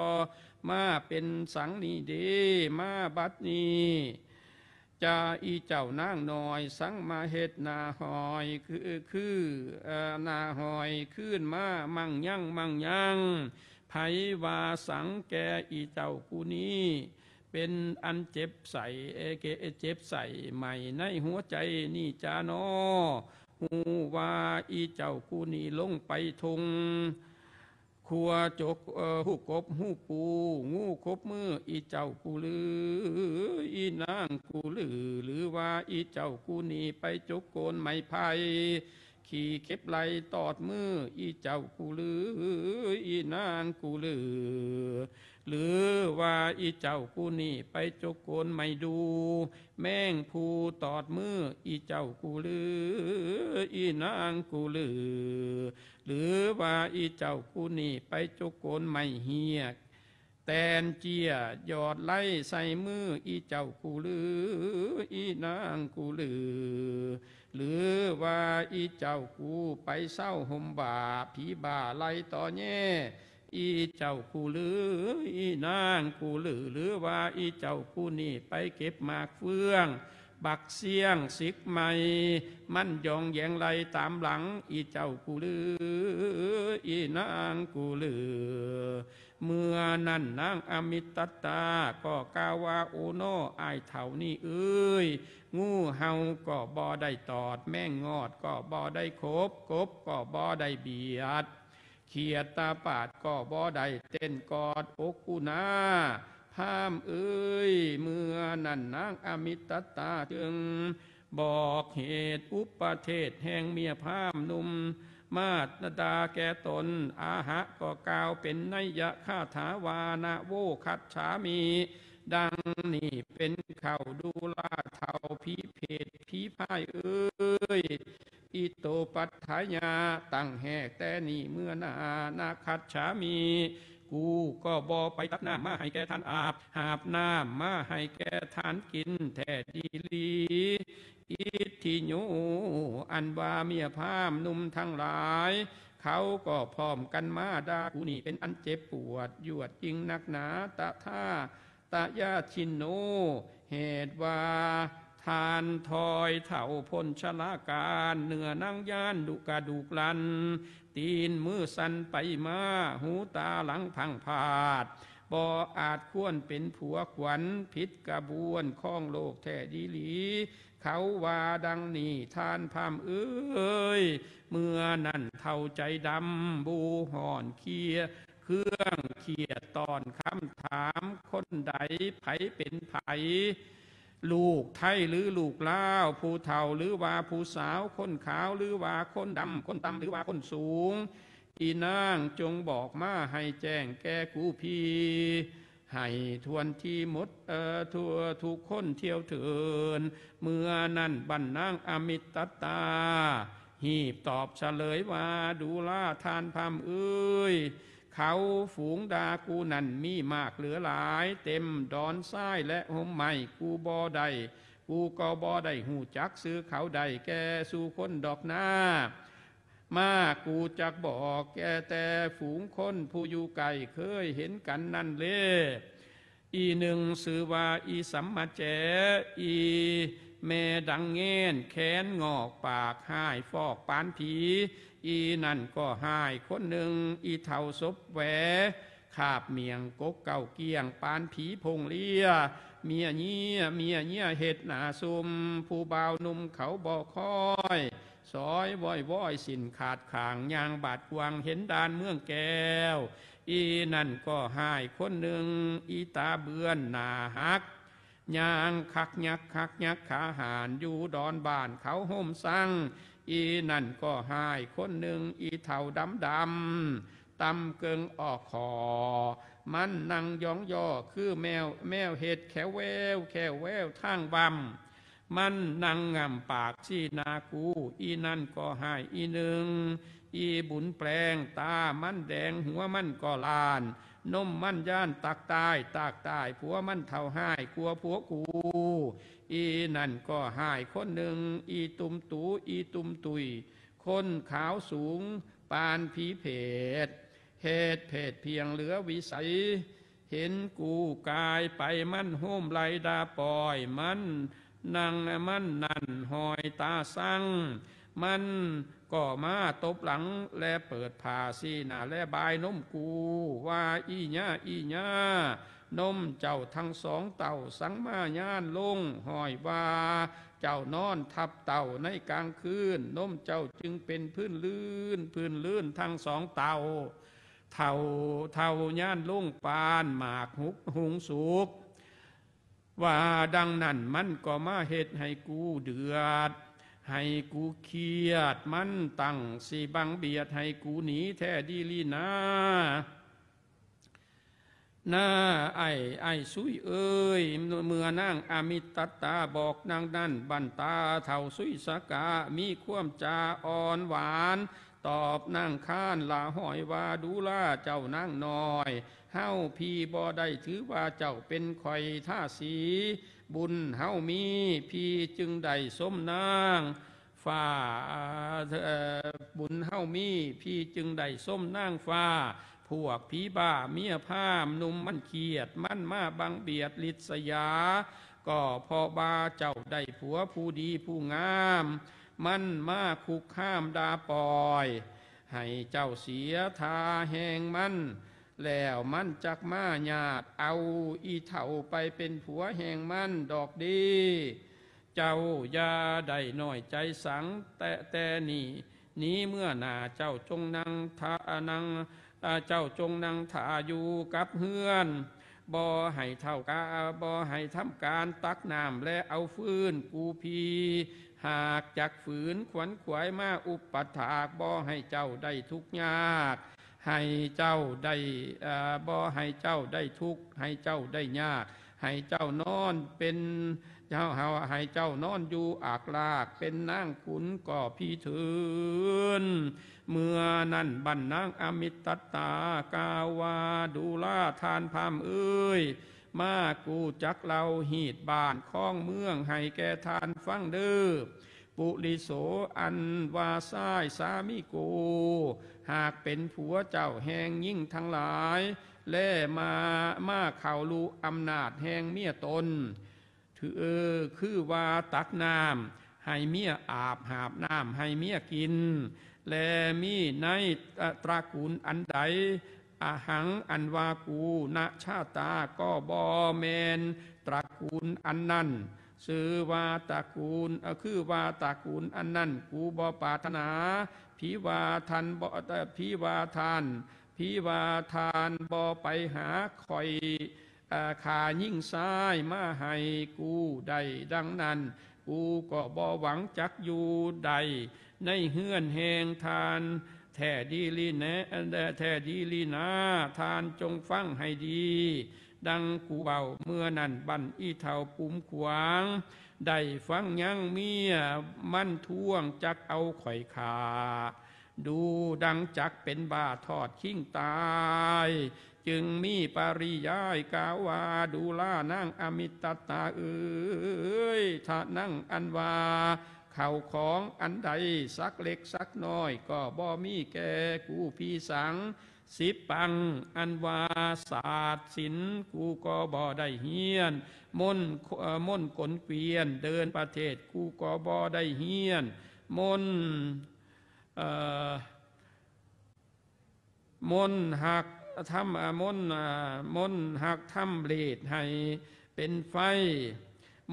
มาเป็นสังนี้เด้ มาบัดนี้ จะอีเจ้านางน้อยสังมาเฮ็ดหน้าหอยคือ คือ เอ่อ หน้าหอยคืนมามั่งยังมั่งยัง ไผว่าสังแก่อีเจ้ากูนี้ เป็นอันเจ็บใส เอ เก เจ็บใสใหม่ในหัวใจนี่จาน้อ ฮู้ว่าอีเจ้ากูนี้ลงไปทง ขัวจก เอ่อ ฮู้กบฮู้ปู งูขบมืออีเจ้ากูลือ อีนางกูลือ หรือว่าอีเจ้ากูนี้ไปจกโกนไม้ไผ่ ขี่เก็บไล่ตอดมืออีเจ้ากูลือ อีนางกูลือ หรือว่าอีเจ้ากูนี้ไปจกโกนไม้ดู แมงผู้ตอดมืออีเจ้ากูลือ อีนางกูลือ หรือว่าอีเจ้ากูนี้ไปจกโกนไม้เฮียก แตนเจียยอดไล่ใส่มืออีเจ้ากูลือ อีนางกูลือ หรือว่าอีเจ้ากูไปเศร้าห่มบ่าผีบ่าไล่ต่อแย่ อีเจ้ากูลือ อีนางกูลือ หรือว่าอีเจ้ากูนี่ไปเก็บหมากเฟือง บักเสี้ยงสิกไม้ มันยองแยงไล่ตามหลัง อีเจ้ากูลือ อีนางกูลือ เมื่อนั้นนางอมิตตาก็กล่าวว่า โอน้ออ้ายเฒ่านี่เอ้ย งูเห่าก็บ่ได้ตอด แมงงอดก็บ่ได้ขบ กบก็บ่ได้เบียด เขียดตาปาดก็บ่ได้เต้นกอดอกกูนา พราหมณ์เอ้ย เมื่อนั้นนางอมิตตาจึงบอกเหตุอุปเทศแห่งเมียพราหมณ์หนุ่ม มาตตาแก่ตน อาหะก็กล่าวเป็นนัยยะคาถาว่า นะโวคัจฉามิ ดังนี้เป็นเขาดูราเฒ่าผีเพศผีพ่ายเอ้ย อิโตปัฏฐายะ ตั้งแหกแต่นี้เมื่อหน้า นะคัจฉามิ กูก็บ่ไปตักน้ำมาให้แก่ท่านอาบ หาบน้ำมาให้แก่ท่านกินแท้ดีหลี อิทธิโย อันว่าเมียพราหมณ์หนุ่มทั้งหลาย เขาก็พร้อมกันมาด่ากูนี่เป็นอันเจ็บปวดยวดยิ่งนักหนา ตะทา ตะยาชินโน เหตุว่าท่านทอยเฒ่าพ้นชราการ เนื้อหนังย่านดุกระดูกลัน ตีนมือสั่นไปมา หูตาหลังพังพาด บ่อาจควรเป็นผัวขวัญ ผิดกระบวนของโลกแท้ดีหลี เขาว่าดังนี้ ท่านพราหมณ์เอ้ย เมื่อนั้นเฒ่าใจดำ บูห่อนเครียด เครื่องเคียดต้อนคำถาม คนใดไผเป็นไผ ลูกไทยหรือลูกลาว ผู้เฒ่าหรือว่าผู้สาว คนขาวหรือว่าคนดำ คนต่ำหรือว่าคนสูง อีนางจงบอกมาให้แจ้งแก่กูพี ให้ทวนทีหมด เอ่อ ทั่วทุกคนเที่ยวเถิน เมื่อนั้นบั้นนางอมิตตา หีบตอบเฉลยว่า ดูราท่านพราหมณ์เอ้ย เขาฝูงด่ากูนั่นมีมากเหลือหลาย เต็มดอนทรายและฮ่มไม้ กูบ่ได้ กูก็บ่ได้ฮู้จักชื่อเขาได้แก่สู่คนดอกนา มากูจักบอกแก่แต่ฝูงคนผู้อยู่ใกล้เคยเห็นกันนั่นเล อีหนึ่งชื่อว่าอีสัมมาแจ อีแม่ดังเงน แขนงอกปากฮ้ายฟอกปานผี อีนั่นก็ฮ้ายคนหนึ่ง อีเฒ่าศพแหว คาบเมี่ยงกกเก้าเกี้ยงปานผีพงเลี้ย เมียเยีย เมียเยียเฮ็ดหน้าซุม ผู้บ่าวหนุ่มเขาบ่คอย ซอยว้อยว้อยสิ้นขาดข้าง ย่างบาดกวางเห็นด่านเมืองแก้ว อีนั่นก็ฮ้ายคนหนึ่ง อีตาเบือนหน้าหัก ย่างคักยักคักยักขาหาน อยู่ดอนบ้านเขาฮ่มซัง อีนั่นก็ฮ้ายคนหนึ่ง อีเฒ่าดำดำ ตำเกิงออกขอ มันนั่งยองยอคือแมว แมวเห็ดแขวแวว แขวแววทางวำ มันนั่งง่ำปากชี้หน้ากู อีนั่นก็ฮ้ายอีหนึ่ง อีบุญแปลง ตามันแดง หัวมันก็ล้าน นมมันย่านตักตาย ตากตาย ผัวมันเฒ่าฮ้ายกว่าผัวกู อีนั่นก็ฮ้ายคนหนึ่ง อีตุ่มตู อีตุ่มตุย คนขาวสูงปานผีเพศ เหตุเพศเพียงเหลือวิสัย เห็นกูกายไปมันฮ่มไล่ด่าปอย มันนั่งมันนั่นหอยตาสั่ง มันก็มาตบหลังและเปิดผ้าชี้หน้าและบายนมกู ว่าอีหญ้า อีหญ้า นมเจ้าทั้งสองเต้าสังมาย่านลง ฮ้อยว่าเจ้านอนทับเต้าในกลางคืน นมเจ้าจึงเป็นพื้นลื่น พื้นลื่นทั้งสองเต้า เฒ่า เฒ่าย่านลงปานหมากหุกหุงสุก ว่าดังนั้นมันก็มาเฮ็ดให้กูเดือด ให้กูเครียด มันตั้งสิบังเบียดให้กูหนีแท้ดีลีนา นาไอ้ ไอ้ซุยเอ้ย เมื่อนางอมิตตาบอกดังนั้น บั้นตาเฒ่าซุยสกะมีความจาอ่อนหวาน ตอบนางคานละฮ้อยว่า ดูราเจ้านางน้อย เฮาพี่บ่ได้ถือว่าเจ้าเป็นข่อยทาสี บุญเฮามี พี่จึงได้สมนางฟ้า เอ่อ บุญเฮามี พี่จึงได้สมนางฟ้า พวกผีบ้าเมียพราหมณ์หนุ่มมันเครียด มันมาบังเบียดริษยา ก็เพราะว่าเจ้าได้ผัวผู้ดีผู้งาม มันมาคุกคามด่าปอย ให้เจ้าเสียท่าแฮงมัน แล้วมันจักมาญาติเอาอีเฒ่าไปเป็นผัวแฮงมันดอกเด้ เจ้าอย่าได้น้อยใจสัง แต่ แต่นี่ นี้เมื่อหน้าเจ้าจงนั่งท่า นั่ง อ่า เจ้าจงนั่งท่าอยู่กับเฮือน บ่ให้เฒ่ากา บ่ให้ทำการตักน้ำและเอาฟืน กูพีหากจักฝืนขวนขวายมาอุปถาก บ่ให้เจ้าได้ทุกข์ยาก ให้เจ้าได้ เอ่อ บ่ให้เจ้าได้ทุกข์ ให้เจ้าได้ยาก ให้เจ้านอนเป็น เจ้าเฮาให้เจ้านอนอยู่อากลาก เป็นนางขุนก็พีเถิน เมื่อนั้นบั้นนางอมิตตตากล่าวว่า ดูราท่านพราหมณ์เอ้ย มากูจักเล่าฮีตบ้านคองเมืองให้แก่ท่านฟังเด้อ ปุริโสอันว่าชายสามีกู หากเป็นผัวเจ้าแห่งหญิงทั้งหลาย และมา มาเข้าลุอำนาจแห่งเมียตน ถือ เออ คือว่าตักน้ำให้เมียอาบ หาบน้ำให้เมียกิน และมีในตระกูลอันใด อหังอันว่ากู นะชาตา ก็บ่แม่นตระกูลอันนั้น ชื่อว่าตระกูล เอ่อ คือว่าตระกูลอันนั้น กูบ่ปรารถนา ผีว่าท่านบ่ เอ่อ ผีว่าท่าน พี่ว่าท่านบ่ไปหาข่อย อ่า ข้ายิงซ้ายมาให้กูได้ดังนั้น กูก็บ่หวังจักอยู่ได้ในเฮือนแห่งท่าน แท้ดีลีแนะ แท้ดีลีนา ท่านจงฟังให้ดี ดังกูเว้าเมื่อนั้น บัดนี้อีเฒ่าปุมขวาง ได้ฟังยังเมียมันท้วงจักเอาข่อยฆ่า ดูดังจักเป็นบ้าทอดคิงตาย จึงมีปริยายกล่าวว่า ดูลานางอมิตตาเอ๋ย ถ้านังอันว่า ข้าวของอันใดสักเล็กสักน้อยก็บ่มีแก่กูพี่สัง สิบปัง อันว่าศาสตร์ศิลป์กูก็บ่ได้เฮียน มนต์ เอ่อ มนต์กลเกวียนเดินประเทศกูก็บ่ได้เฮียน มนต์ เอ่อ มนต์หักทำ อ่ามนต์ อ่ามนต์หักทำเลดให้เป็นไฟ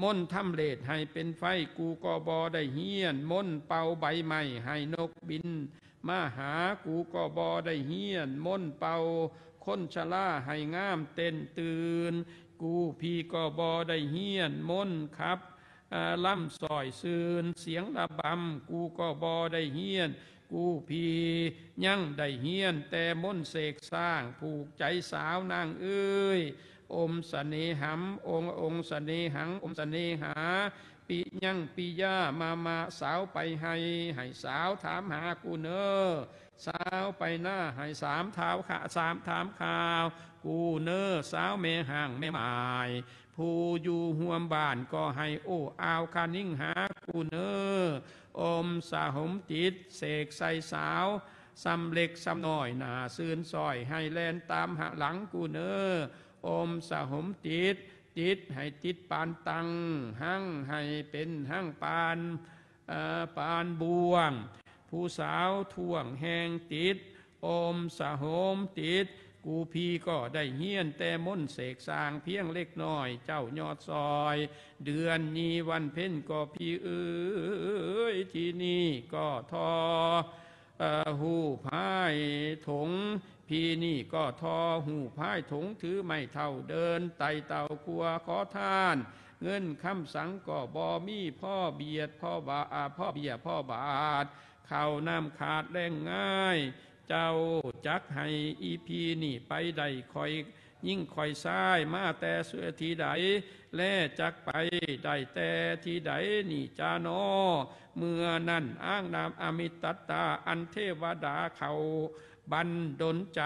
มนต์ทำเลดให้เป็นไฟ กูก็บ่ได้เฮียน มนต์เป่าใบไม้ให้นกบินมาหา กูก็บ่ได้เฮียน มนต์เป่าคนชราให้งามเต้นตื่น กูพี่ก็บ่ได้เฮียน มนต์ขับ อ่า ลำสร้อยซื่นเสียงระบำ กูก็บ่ได้เฮียน กูพี่ยังได้เฮียนแต่มนต์เสกสร้าง ผูกใจสาวนางเอ้ย อมเสน่หัม องค์ องค์เสน่หัง อมเสน่หา ปิยังปิยามามา สาวไปไฮ่ ให้สาวถามหากูเน้อ สาวไปนา ให้สามถามข่า สามถามข่าว กูเน้อ สาวแม่ฮ้างแม่หมาย ผู้อยู่ฮ่วมบ้านก็ให้โอ้อาวคะนิงหากูเน้อ อมสหมจิตเสกใส่สาว ส่ำเล็กส่ำน้อยหน้าซื่นซ้อย ให้แล่นตามหะหลังกูเน้อ อมสหมจิต จิตให้ติดปานตัง หั่งให้เป็นหั่งปาน เอ่อ ปานบ่วง ผู้สาวท่วงแห่งจิต อมสหมจิต กูพี่ก็ได้เฮียนแต่มนต์เสกสร้างเพียงเล็กน้อย เจ้ายอดซอย เดือนยี่วันเพ็ญก็พี่เอ้ย ที่นี่ก็ทอ เอ่อ หูพายถง พี่นี่ก็ทอหูพายถง ถือไม้เท้าเดินไต่เต้าครัวขอทาน เงินคำสังก็บ่มี พ่อเบียดพ่อบา อ่า พ่อเบียพ่อบาท ข้าวน้ำขาดแล้งง่าย เจ้าจักให้อีพี่นี่ไปได้ ข่อยยิงข่อยซ้ายมาแต่เสื้อที่ใด แลจักไปได้แต่ที่ใดนี่จาน้อ เมื่อนั้นอ้างนามอมิตตา อันเทวดาเขาบันดลใจ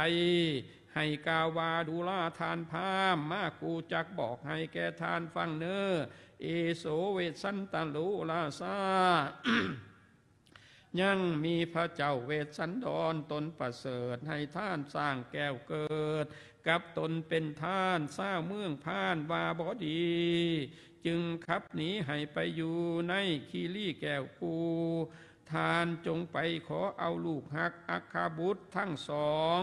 ให้กล่าวว่า ดูราท่านพราหมณ์ มากูจักบอกให้แก่ท่านฟังเน้อ เอโสเวสสันตะโลราซา ยังมีพระเจ้าเวสสันดรตนประเสริฐ ให้ท่านสร้างแก้วเกิด กับตนเป็นท่าน ชาวเมืองพานว่าบ่ดี จึงขับหนีให้ไปอยู่ในคีรีแก้วกู ท่านจงไปขอเอาลูกฮักอัคคบุตรทั้งสอง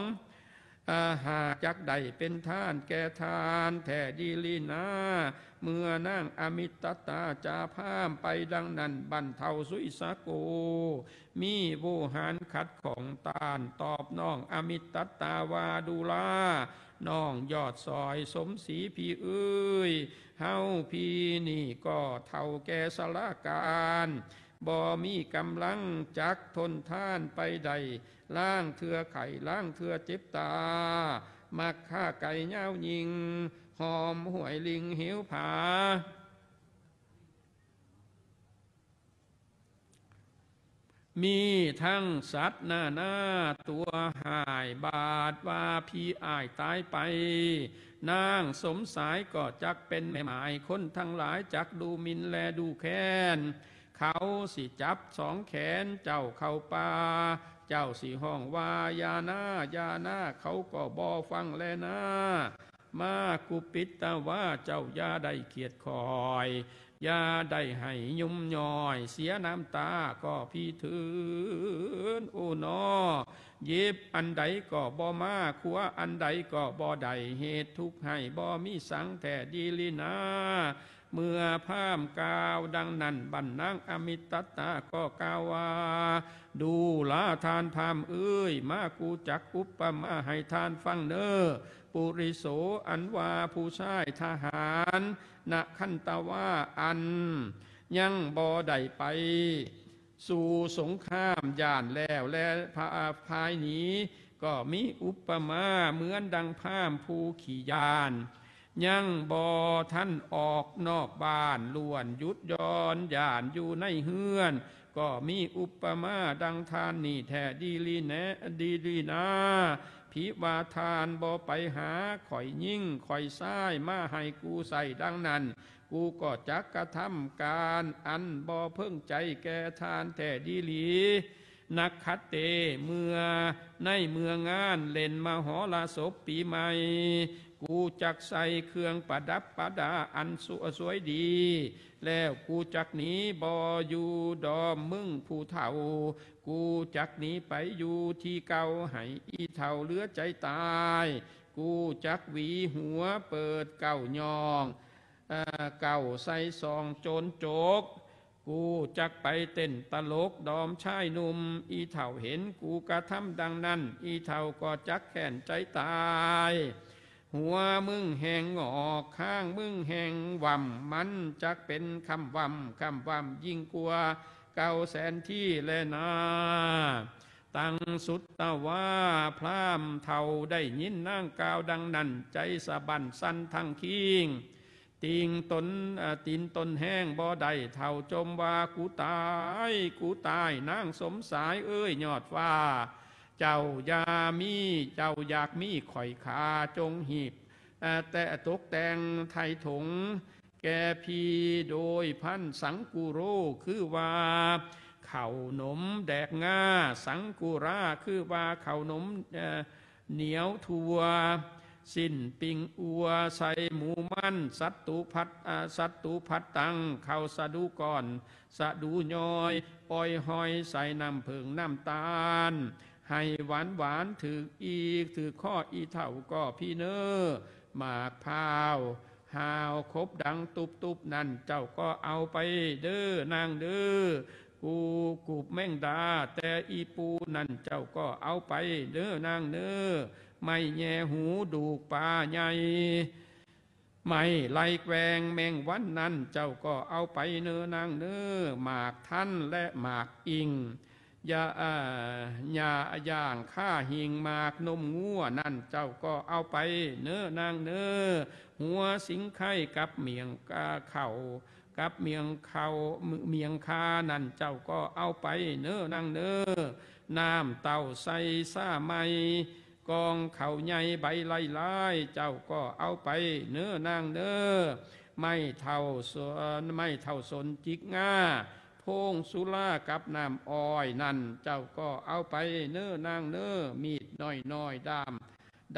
อ่า หากจักได้เป็นท่านแก่ท่านแท้ดีลีนา เมื่อนางอมิตตาจาพราหมณ์ไปดังนั้น บัดเฒ่าสุยสโก มีโวหารขัดข้องต้านตอบน้องอมิตตาว่า ดูรา น้องยอดซอยสมศรีพี่เอ้ย เฮาพี่นี่ก็เฒ่าแก่ชราการ บ่มีกำลังจักทนทานไปได้ ลางเทื่อไข้ ลางเทื่อเจ็บตา มักฆ่าไก่ยาวยิง หอมห้วยลิงหิวผา มีทั้งสัตว์นานาตัวฮ้าย บาดว่าพี่อ้ายตายไป นางสมสายก็จักเป็นแม่หมาย คนทั้งหลายจักดูหมิ่นและดูแคลน เขาสิจับสองแขนเจ้าเข้าป่า เจ้าสิฮ้องว่า อย่านา อย่านา เขาก็บ่ฟังแลนา มากุปิตว่าเจ้าอย่าได้เคียดคอย อย่าได้ให้ยุ่มย่อย เสียน้ำตาก็พี่เถิน โอ้น้อ หยิบอันใดก็บ่มา คว้าอันใดก็บ่ได้ เหตุทุกข์ให้บ่มีสังแท้ดีลีนา เมื่อพราหมณ์กล่าวดังนั้น บั้นนางอมิตตาก็กล่าวว่า ดูราท่านพราหมณ์เอ้ย มากูจักอุปมาให้ท่านฟังเน้อ ปุริโส อันว่าผู้ชายทหาร นคันตวา อันยังบ่ได้ไปสู่สงคราม ย่านแล้วและพาพายหนี ก็มีอุปมาเหมือนดังพราหมณ์ผู้ขี้ย้าน ยังบ่ทันออกนอกบ้าน ล้วนหยุดย่อนย่านอยู่ในเฮือน ก็มีอุปมาดังท่านนี้แท้ดีหลีแนะ ดีหลีนา ภิว่าท่านบ่ไปหาข่อยหญิงข่อยชายมาให้กูใส่ดังนั้น กูก็จักกระทำการอันบ่เพิ่งใจแก่ท่านแท้ดีหลี นักขัตเต เมื่อในเมื่องานเล่นมหรสพปีใหม่ กูจักใส่เครื่องประดับประดาอันสวยสวยดี แล้วกูจักหนีบ่อยู่ดอมมึงผู้เฒ่า กูจักหนีไปอยู่ที่เก่า ให้อีเฒ่าเหลือใจตาย กูจักหวีหัวเปิดเก้ายอง เอ่อ เก้าใส่ซองโจรโจก กูจักไปเต้นตลกดอมชายหนุ่ม อีเฒ่าเห็นกูกระทำดังนั้น อีเฒ่าก็จักแค้นใจตาย หัวมึงแหงงอก ข้างมึงแหงว่ำ มันจักเป็นคำว่ำ คำว่ำยิ่งกว่าเก่าแสนที่แลนา ตังสุตวา พราหมณ์เฒ่าได้ยินนางกล่าวดังนั้น ใจสะบั้นสั่นทั้งคิง ติงตน เอ่อ ตินตนแห้งบ่ได้ เฒ่าจมว่า กูตาย กูตาย นางสมสายเอ้ย ยอดฟ้า เจ้าอย่ามี เจ้าอยากมีข่อยขา จงหีบ เอ่อ แต่ตกแต่งไถ่ถง แก่พี่โดยพันสังกุโร คือว่าข้าวหนมแดกง่า สังกุรา คือว่าข้าวหนม เอ่อ เหนียวทั่ว สิ้นปิ้งอัว ใส่หมูมัน สัตตุพัด อ่า สัตตุพัดตัง ข้าวสะดูก่อน สะดูย้อย อ้อยหอย ใส่น้ำผึ้งน้ำตาล ให้หวานหวานถืกอีก ถืกข้ออีเฒ่าก็พี่เน้อ หมากพร้าว ห้าวคบดังตุบๆ นั่นเจ้าก็เอาไปเด้อนางเด้อ กูกูบแมงดาแต่อีปูนั่นเจ้าก็เอาไปเด้อนางเน้อ ไม้แย่หูดูกปลาใหญ่ ไม้ไล่แกว่งแมงวันนั่นเจ้าก็เอาไปเน้อนางเน้อ หมากทันและหมากอิง อย่า อ่า อย่าย่างข้าหิง หมากนมงัวนั่นเจ้าก็เอาไปเน้อนางเน้อ หัวสิงไข่กับเมี่ยง อ่า ข้าว กับเมี่ยงข้าว เมี่ยงคานั่นเจ้าก็เอาไปเน้อนางเน้อ น้ำเต้าใส่ซ่าไม้ กองข้าวใหญ่ใบไล่ไล่ เจ้าก็เอาไปเน้อนางเน้อ ไม้เท้าสน ไม้เท้าสนจิกง่า โพงสุรากับน้ำอ้อยนั่น เจ้าก็เอาไปเน้อนางเน้อ มีดน้อยน้อยด้าม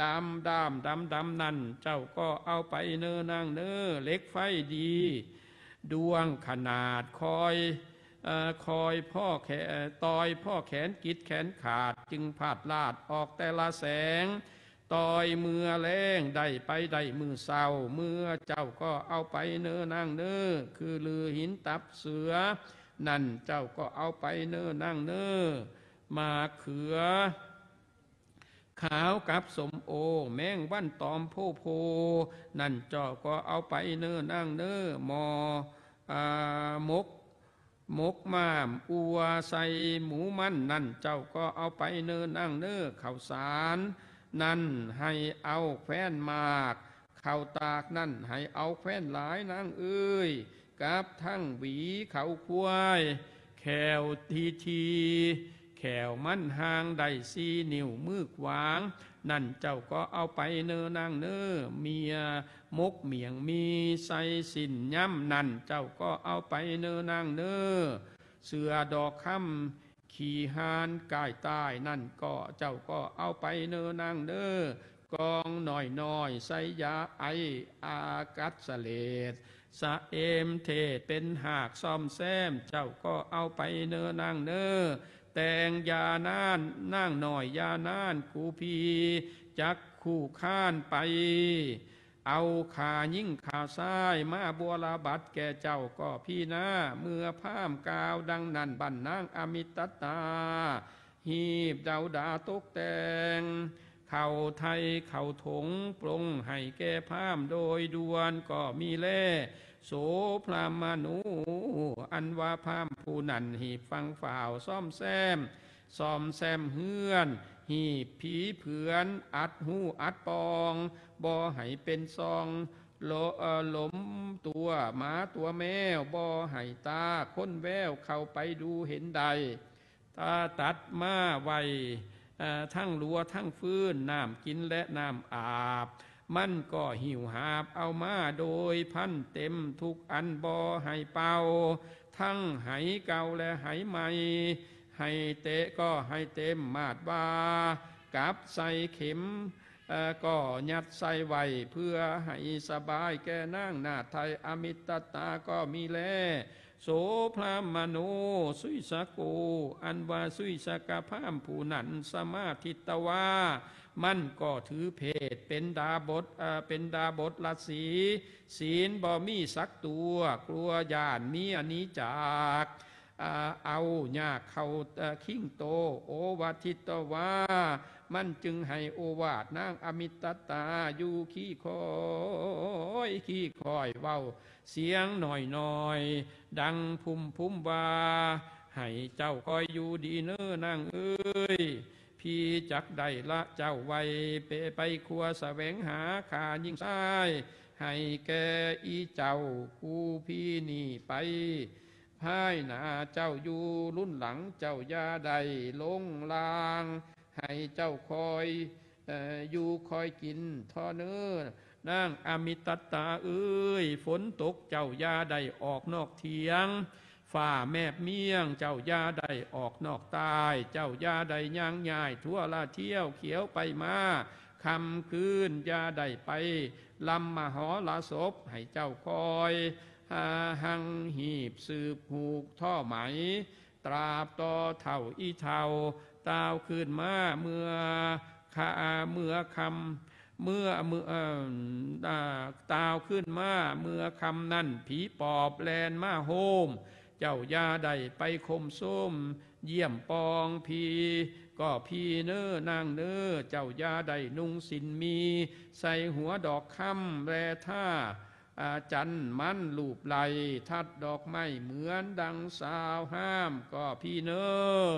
ดำด้ามดำดำนั่น เจ้าก็เอาไปเน้อนางเน้อ เหล็กไฟดี ดวงขนาดคอย เอ่อ คอยพ่อแข- เอ่อ ต่อยพ่อแขนกิดแขนขาด จึงพลาดลาดออกแต่ละแสง ต่อยเมื่อแลงได้ไปได้มื้อเช้า เมื่อเจ้าก็เอาไปเน้อนางเน้อ คือลือหินตับเสือ นั่นเจ้าก็เอาไปเน้อนางเน้อ หมากเขือ ขาวกับส้มโอ แมงวันตอมโพโพ นั่นเจ้าก็เอาไปเน้อนางเน้อ หม้อ อ่า หมก หมกม้ามอัวใส่หมูมัน นั่นเจ้าก็เอาไปเน้อนางเน้อ ข้าวสาร นั่นให้เอาแคว้นหมาก ข้าวตากนั่นให้เอาแคว้นหลายนางเอ้ย กับทั้งหวีเขาควาย แข้วทีทีแข้วมันห่างได้สี่นิ้วมือขวาง นั่นเจ้าก็เอาไปเน้อนางเน้อ เมียมกเมี่ยงมีใส่สิ้นย้ำ นั่นเจ้าก็เอาไปเน้อนางเน้อ เสื้อดอกคำ ขี้หานกายตาย นั่นก็เจ้าก็เอาไปเน้อนางเน้อ กองน้อยน้อยใส่ยาไอ อากัดเสลด สะเอมเทศเป็นหากซ่อมแซม เจ้าก็เอาไปเน้อนางเน้อ แต่งยานาน นางน้อยยานาน กูพีจักคู่ค้านไป เอาขายิ่งขาซ้ายมาบัวระบัดแก่เจ้าก็พี่นา เมื่อพราหมณ์กล่าวดังนั้นบั้นนางอมิตตา หีบเดาดาตกแต่ง เข้าไทเข้าถงปรงให้แก่พราหมณ์โดยด่วนก็มีแล โสพรามณู อันว่าพราหมณ์ผู้นั้นหีบฟังฝ่าวซ่อมแซม ซ่อมแซมเฮือน หีบผีเผือน อัดหูอัดปอง บ่ให้เป็นซอง โลเอ่อหลมตัวหมาตัวแมว บ่ให้ตาคนแววเข้าไปดูเห็นได้ ถ้าตัดมาไว้เอ่อทั้งลัวทั้งฟืน น้ำกินและน้ำอาบ มันก็หิวหาบเอามาโดยพันเต็มทุกอัน บ่ให้เป่า ทั้งไหเก่าและไหใหม่ ไหเตะก็ให้เต็มมาดว่า กับใส่เข็ม เอ่อก็ยัดใส่ไว้เพื่อให้สบายแก่นางนาฏไทย อมิตตาก็มีแล โสพรามโนสุยสโก อันว่าสุยสกพราหมณ์ผู้นั้นสมาทิตวา มันก็ถือเพศเป็นดาบทเอ่อเป็นดาบทราศี ศีลบ่มีสักตัว กลัวย่านเมียหนีจาก อ่าเอายากเข้าเอ่อคิงโต โอวาทิตวา มันจึงให้โอวาทนางอมิตตาอยู่ขี้คอยขี้คอยเว้าเสียงหน่อยๆ ดังพุมพุมว่า ให้เจ้าคอยอยู่ดีเน้อนางเอ้ย พี่จักได้ละเจ้าไว้ไปไปครัวแสวงหาข้ายิ่งชาย ให้แก่อีเจ้าคู่พี่นี่ไป ภายหน้าเจ้าอยู่รุ่นหลังเจ้าอย่าได้ลงลาง ให้เจ้าคอยเอ่ออยู่คอยกินท่อเน้อนางอมิตตาเอ้ย ฝนตกเจ้าอย่าได้ออกนอกเถียง ฝ่าแมบเมี่ยงเจ้าอย่าได้ออกนอกตาย เจ้าอย่าได้ย่างย่ายทั่วละเที่ยวเขียวไปมา ค่ำคืนอย่าได้ไปลำมหรสพ ให้เจ้าคอยหาหังหีบสืบหูกท่อไหม ตราบต่อเฒ่าอีเฒ่า ตาวคืนมาเมื่อคาเมื่อคำเมื่อเมื่อเอิ่มอ่าตาวคืนมาเมื่อคำนั้นผีปอบแลนมาโฮม เจ้าอย่าได้ไปคมโซมเยี่ยมปองพีก็พีเน้อนางเน้อ เจ้าอย่าได้นุ่งสินมี ใส่หัวดอกคำแลท่า อาจันมันลูบไหลทัดดอกไม้เหมือนดังสาวห้ามก็พีเน้อ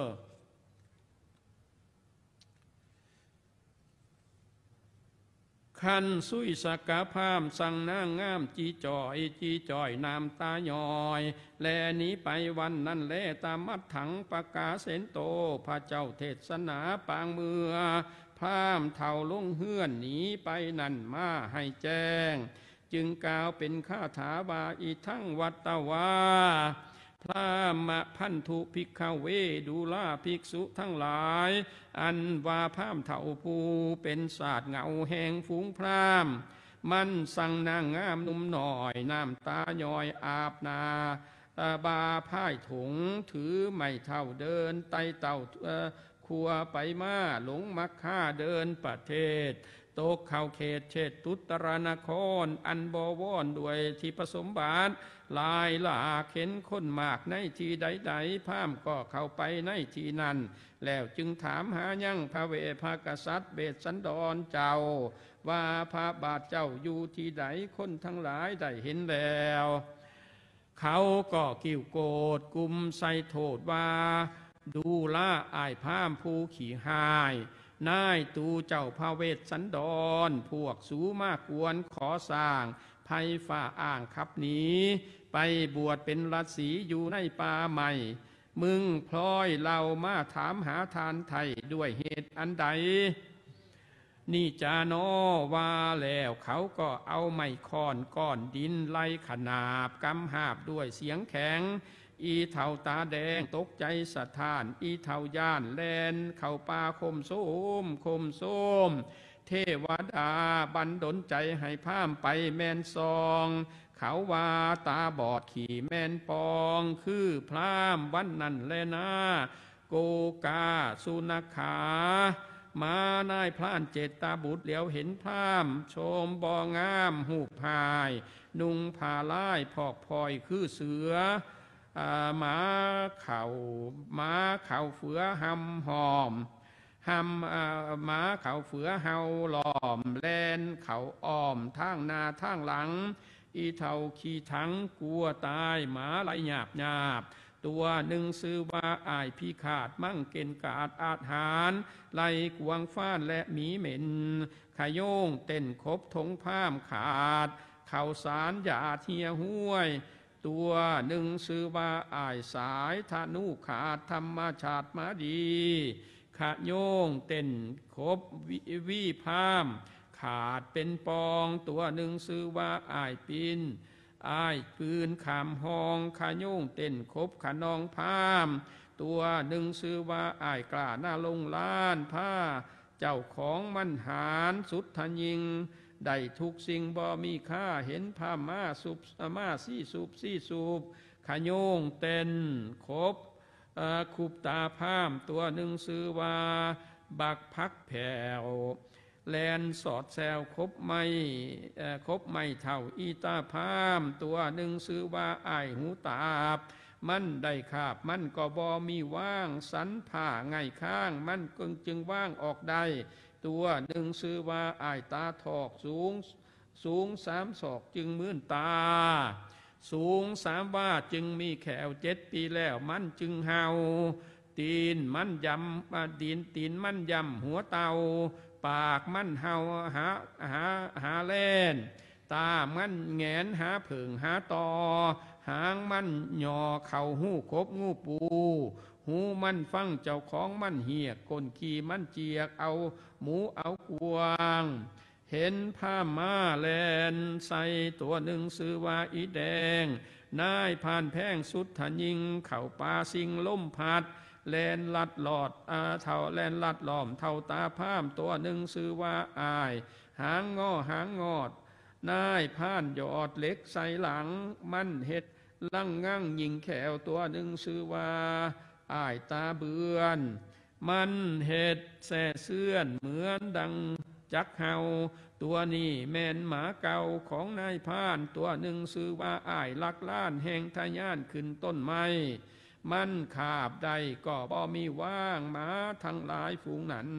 คันสุยสกพราหมณ์สั่งนางงามจีจ่อยจีจ่อยน้ำตาย้อย แลหนีไปวันนั้นแล ตามัดถังปกาเสนโต พระเจ้าเทศนาปางเมือ พราหมณ์เฒ่าลงเฮือนหนีไปนั่นมาให้แจ้ง จึงกล่าวเป็นคาถาว่า อิทังวัตตวา พราหมพันธุภิกขเว ดูราภิกษุทั้งหลาย อันว่าพราหมณ์เฒ่าผู้เป็นศาสตร์เหงาแห่งฝูงพราหมณ์ มันสั่งนางงามหนุ่มน้อย น้ำตาย้อยอาบหน้า เอ่อบาพ่ายถุง ถือไม้เท้าเดินไต่เต้าเอ่อขัวไปมา หลงมักฆ่าเดินประเทศ ตกเข้าเขตเชตุตรนคร อันบวรด้วยทิพสมบัติ หลายหลากเห็นคนมากในที่ใดๆ พราหมณ์ก็เข้าไปในที่นั้น แล้วจึงถามหายังพระเวทพระกษัตริย์เวสสันดรเจ้า ว่าพระบาทเจ้าอยู่ที่ใด คนทั้งหลายได้เห็นแล้ว เขาก็กิ้วโกรธกุมใส่โทษว่า ดูราอ้ายพราหมณ์ผู้ขี้ฮ้าย นายตูเจ้าพระเวสสันดร พวกสูมากวนขอสร้างไพฟ้าอ้างขับหนี ไปบวชเป็นฤาษีอยู่ในป่าไม้ มึงพลอยเล่ามาถามหาทานไถ่ด้วยเหตุอันใด นี่จาน้อ ว่าแล้วเขาก็เอาไม้ค้อนก้อนดินไล่ขนาบกำหาบด้วยเสียงแข็ง อีเฒ่าตาแดงตกใจสะท้าน อีเฒ่าย่านแล่นเข้าป่าคมโซมคมโซม เทวดาบันดลใจให้พราหมณ์ไปแม่นซอง เขาว่าตาบอดขี้แม่นปอง คือพราหมณ์วันนั้นแลนา โกกาสุนัขขา หมานายพรานเจตบุตรเหลียวเห็นพราหมณ์ โฉมบ่งามรูปร่าย นุ่งผ้าลายพอกพลอยคือเสือ อ่า หมาเข่า หมาเข่าเฟือหำหอม หำ อ่า หมาเข่าเฟือเห่าล้อม แล่นเข้าอ้อมทางหน้าทางหลัง อีเฒ่าขี้ถังกลัวตาย หมาไล่หยาบหยาบ ตัวหนึ่งชื่อว่าอ้ายพิฆาต มั่งเก่งกาจอาจหาญ ไล่กวางฟานและหมีเหม็น ขะโยงเต้นขบถงพราหมณ์ขาด ข้าวสารหยาดเหียห้วย ตัวหนึ่งชื่อว่าอ้ายสายธนูขาด ธรรมชาติมาดี ขะโยงเต้นขบวิ วีพราหมณ์ขาดเป็นปอง ตัวหนึ่งชื่อว่าอ้ายปิน อ้ายปืนขามห้อง ขะโยงเต้นขบขนองพราหมณ์ ตัวหนึ่งชื่อว่าอ้ายกล้าหน้าลงล้าน ผ้าเจ้าของมันหารสุดทะยิง ได้ทุกสิ่งบ่มีค่า เห็นพราหมณ์มาสุบ มาซี่สุบซี่สุบ ขะโยงเต้นขบ เอ่อ คุบตาพราหมณ์ ตัวหนึ่งชื่อว่าบักผักแผ่ว แล่นสอดแซวขบไม้ เอ่อ ขบไม้เฒ่าอีตาพราหมณ์ ตัวหนึ่งชื่อว่าอ้ายหูตาบ มันได้คาบ มันก็บ่มีว่าง สันผ้าไง่ข้าง มันจึงจึงว่างออกได้ ตัวหนึ่งชื่อว่าอ้ายตาทอก สูง สูงสามศอกจึงมื่นตา สูงสามวาจึงมีแข้ว เจ็ดปีแล้วมันจึงเห่า ตีนมันยำ อ่า ตีน ตีนมันยำหัวเต่า ปากมันเห่าหา หา หาแล่น ตามันแหงนหาเผิ่งหาต่อ หางมันหย่อเข้าหูขบงูปู หูมันฟังเจ้าของมันเฮียก ก้นขี้มันเจียกเอาหมูเอากวาง เห็นพราหมณ์มาแล่นใส่ ตัวหนึ่งชื่อว่าอีแดง นายพรานแพงสุดทะยิง เข้าป่าสิงลมพัด แล่นลัดลอด อ่า เท่า แล่นลัดล้อมเท่าตาพราหมณ์ ตัวหนึ่งชื่อว่าอ้ายหางงอหางงอด นายพรานยอดเหล็กใส่หลัง มันเฮ็ดลังงั่งยิงแข้ว ตัวหนึ่งชื่อว่าอ้ายตาเบือน มันเฮ็ดแส่เสื้อนเหมือนดังจักเห่า ตัวนี้แม่นหมาเก่าของนายพราน ตัวหนึ่งชื่อว่าอ้ายลักล้าน แห่งทะยานขึ้นต้นไม้ มันคาบได้ก็บ่มีว่าง หมาทั้งหลายฝูงนั้น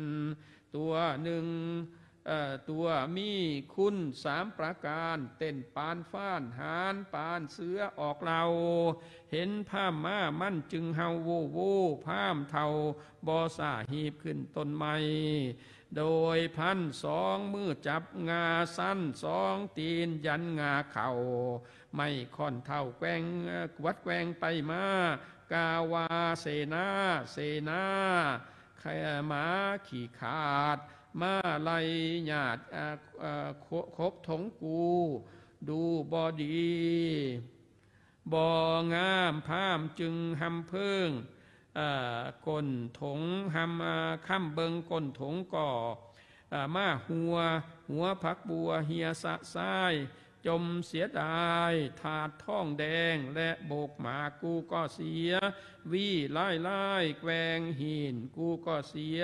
ตัวหนึ่ง เอ่อ ตัวมีคุณสามประการ เต้นปานฟ้าน หานปานเสือออกเหล่า เห็นพราหมณ์มามันจึงเห่าโวโว พราหมณ์เฒ่าบ่ซ่าหีบขึ้นต้นไม้ โดยพันสองมือจับงาสั้น สองตีนยันงาเข่า ไม้ค่อนเฒ่าแกว่ง เอ่อ กวัดแกว่งไปมา กาวาเสนา เสนา หมาขี้ขาด มาไล่หยาด อ่า อ่า ข- ขบถงกู ดูบ่ดี บ่งาม พราหมณ์จึงหำเพิ่ง อ่า ก้นถง หำ อ่า ค้ำเบิ่งก้นถงก็ อ่า มาหัว หัวผักบัวเหียสะสาย จมเสียดาย ถาดทองแดงและโบกหมากกูก็เสีย วีไล่ไล่แกว่งหินกูก็เสีย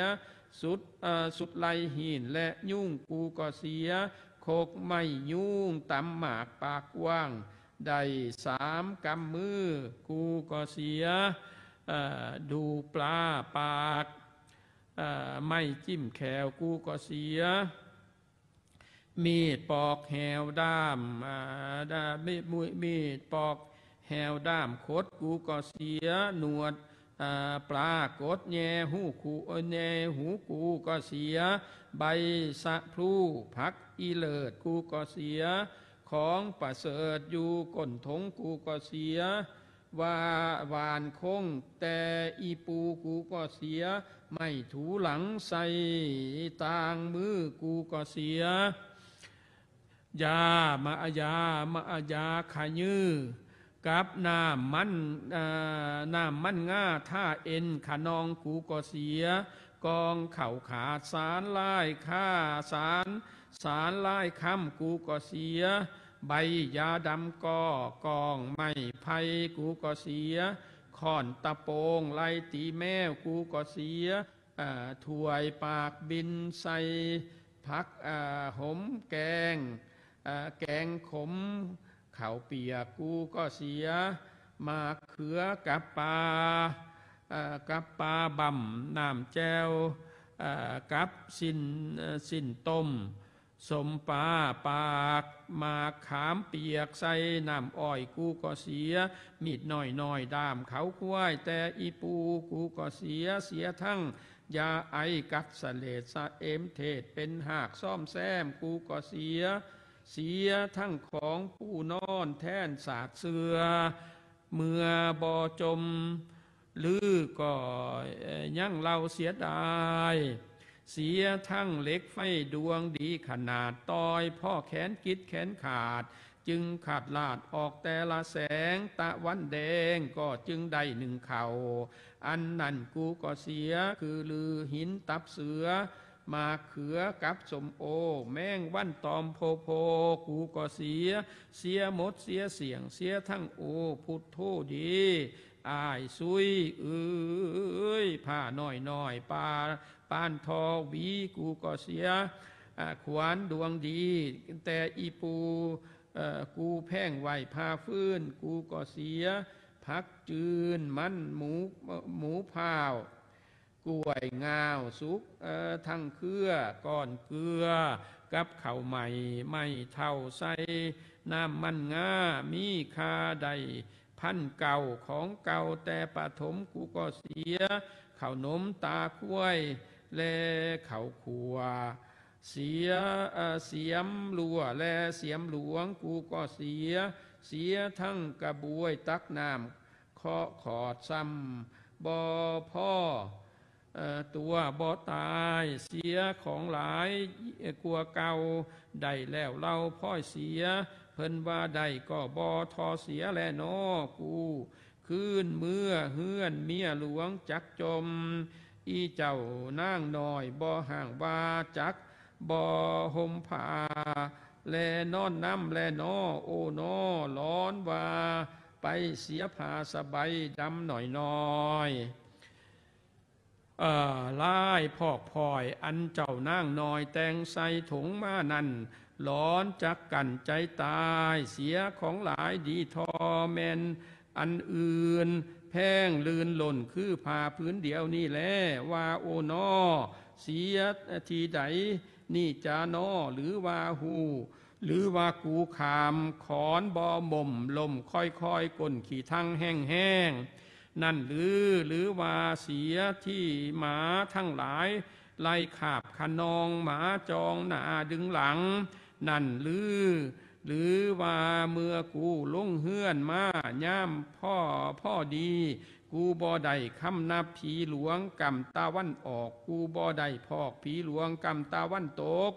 สุด เอ่อ สุดไล่หินและยุงกูก็เสีย คกไม้ยุงตำหมากปากกว้าง ได้สามกำมือกูก็เสีย เอ่อ ดูปลาปาก เอ่อ ไม้จิ้มแข้วกูก็เสีย มีดปอกแหวด้าม อ่า ด้า- มี- มี- มีดปอกแหวด้ามขดกูก็เสีย หนวด อ่า ปลากดแย่หูคู แย่หูกูก็เสีย ใบสะพลูผักอีเลิศกูก็เสีย ของประเสริฐอยู่ก้นถงกูก็เสีย ว่าหวานคงแต่อีปูกูก็เสีย ไม่ถูหลังใส่ตางมือกูก็เสีย ยามาอายามาอายาขยื้อ กับน้ำมัน เอ่อ น้ำมันงาท่าเอ็นขนองกูก็เสีย กองเข่าขาดสารลายค่าสาร สารลายคำกูก็เสีย ใบยาดำก็กองไม้ไผ่กูก็เสีย ค้อนตะโปงไล่ตีแมวกูก็เสีย อ่าถ้วยปากบินใส่ผักอ่าหอมแกงอ่าแกงขมข้าวเปียกกูก็เสียหมากเขือกับปลาอ่ากับปลาบ่ำน้ำแจ่วอ่ากับสิ้นเอ่อสิ้นต้ม สมปลาปากหมากขามเปียกใส่น้ำอ้อยกูก็เสีย มีดน้อยน้อยด้ามเขาควายแต่อีปูกูก็เสีย เสียทั้งยาไอกัดสะเลดสะเอมเทศเป็นหากซ่อมแซมกูก็เสีย เสียทั้งของปูนอนแทนสาดเสือ เมื่อบ่จม ลือก็เอ่อยังเล่าเสียดาย เสียทั้งเหล็กไฟดวงดีขนาดต้อยพ่อแขนกิดแขนขาด จึงขาดลาดออกแต่ละแสงตะวันแดงก็จึงได้หนึ่งเข่า อันนั่นกูก็เสียคือลือหินตับเสือ หมากเขือกับสมโอ แมงวันตอมโพโพ กูก็เสีย เสียหมดเสียเสี่ยงเสียทั้งโอพุทโธดี อ้ายซุยเอ้ยผ้าน้อยน้อยปาปานทอหวีกูก็เสียอ่าขวานดวงดีแต่อีปูเอ่อกูแพงไหวผ้าฟื้นกูก็เสียผักจืนมันหมูหมูพร้าวกล้วยงาวสุกเอ่อทั้งเครือก้อนเกลือกับข้าวใหม่ไม่เท่าใส่น้ำมันงามีคาได้ พันเก่าของเก่าแต่ปฐมกูก็เสียข้าวหนมตาควายและข้าวขัว เสียเอ่อเสียมลัวและเสียมหลวงกูก็เสีย เสียทั้งกระบวยตักน้ำเคาะขอดซ้ำบ่พอ เอ่อตัวบ่ตายเสียของหลายกว่าเก่าได้แล้วเล่าพ่อยเสีย เพิ่นว่าได้ก็บ่ทอเสียแลนอกูคืนเมื่อเฮือนเมียหลวงจักจม อีเจ้านางน้อยบ่ห่างว่าจักบ่ห่มผ้าแลนอนน้ำแลนอโอนอร้อนว่าไปเสียผ้าสบายดำหน่อยหน่อย เอ่อลายพอกพลอยอันเจ้านางน้อยแต่งใส่ถุงมานั้นหลอนจักกันใจตายเสียของหลายดีทอแม่นอันอื่นแพงลื่นหล่นคือผ้าผืนเดียวนี่แลว่าโอนอเสียที่ใดนี่จานอหรือว่าฮู้ หรือว่ากูขามขอนบ่หม่มลมค่อยๆก้นขี้ทั้งแห้งๆนั่นหรือหรือว่าเสียที่หมาทั้งหลายไล่ขาบขนองหมาจองหน้าดึงหลังนั่นหรือหรือว่าเมื่อกูลงเฮือนมาย่ามพ่อพ่อดี กูบ่ได้คำนับผีหลวงกำตะวันออก กูบ่ได้พอกผีหลวงกำตะวันตก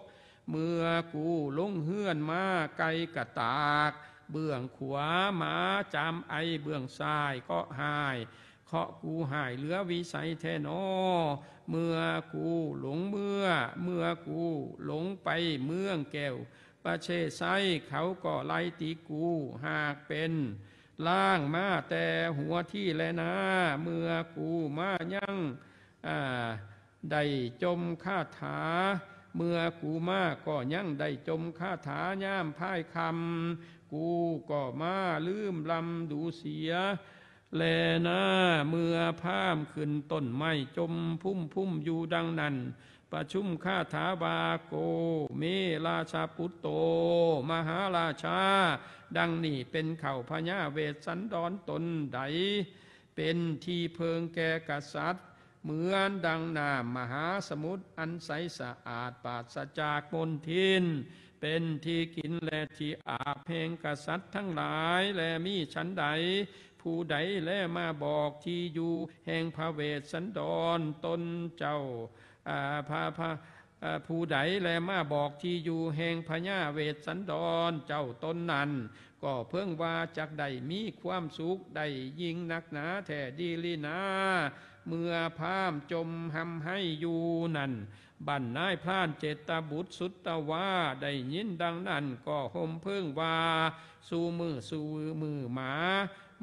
เมื่อกูลงเฮือนมาไก่กะตาก เบื้องขวาหมาจามไอเบื้องซ้ายก็หายเคาะกูหายเหลือวิสัยแท้นอ เมื่อกูหลงเมือ เมื่อกูหลงไปเมืองแก้วประเชษไซเขาก็ไล่ตีกูหากเป็นล่างมาแต่หัวที่แลนา เมื่อกูมายังอ่า ได้จมคาถา เมื่อกูมาก็ยังได้จมคาถาย่ามพายคำ กูก็มาลืมลำดูเสีย แลนาเมื่อพามขึ้นต้นไม้จมพุ่มพุ่มอยู่ดังนั้น ประชุมคาถาว่าโกเมราชปุตโต มหาราชา ดังนี้เป็นเขาพญาเวสสันดรตนใด เป็นที่เพิงแก่กษัตริย์ เหมือนดังน้ำมหาสมุทรอันใสสะอาดปราศจากมลทิน เป็นที่กินและที่อาบแห่งกษัตริย์ทั้งหลาย และมีฉันใด ผู้ใดแลมาบอกที่อยู่แห่งพระเวสสันดรตนเจ้า อ่าพระพระอ่าผู้ใดแลมาบอกที่อยู่แห่งพญาเวสสันดรเจ้าตนนั้น ก็เพิ่งว่าจักได้มีความสุขได้ยิ่งนักหนาแท้ดีลีนา เมื่อพราหมณ์จมหำไห้อยู่นั้น บั้นนายพรานเจตบุตรสุตวาได้ยินดังนั้นก็ห่มเพิ่งว่า สู่มือสู่มือหมา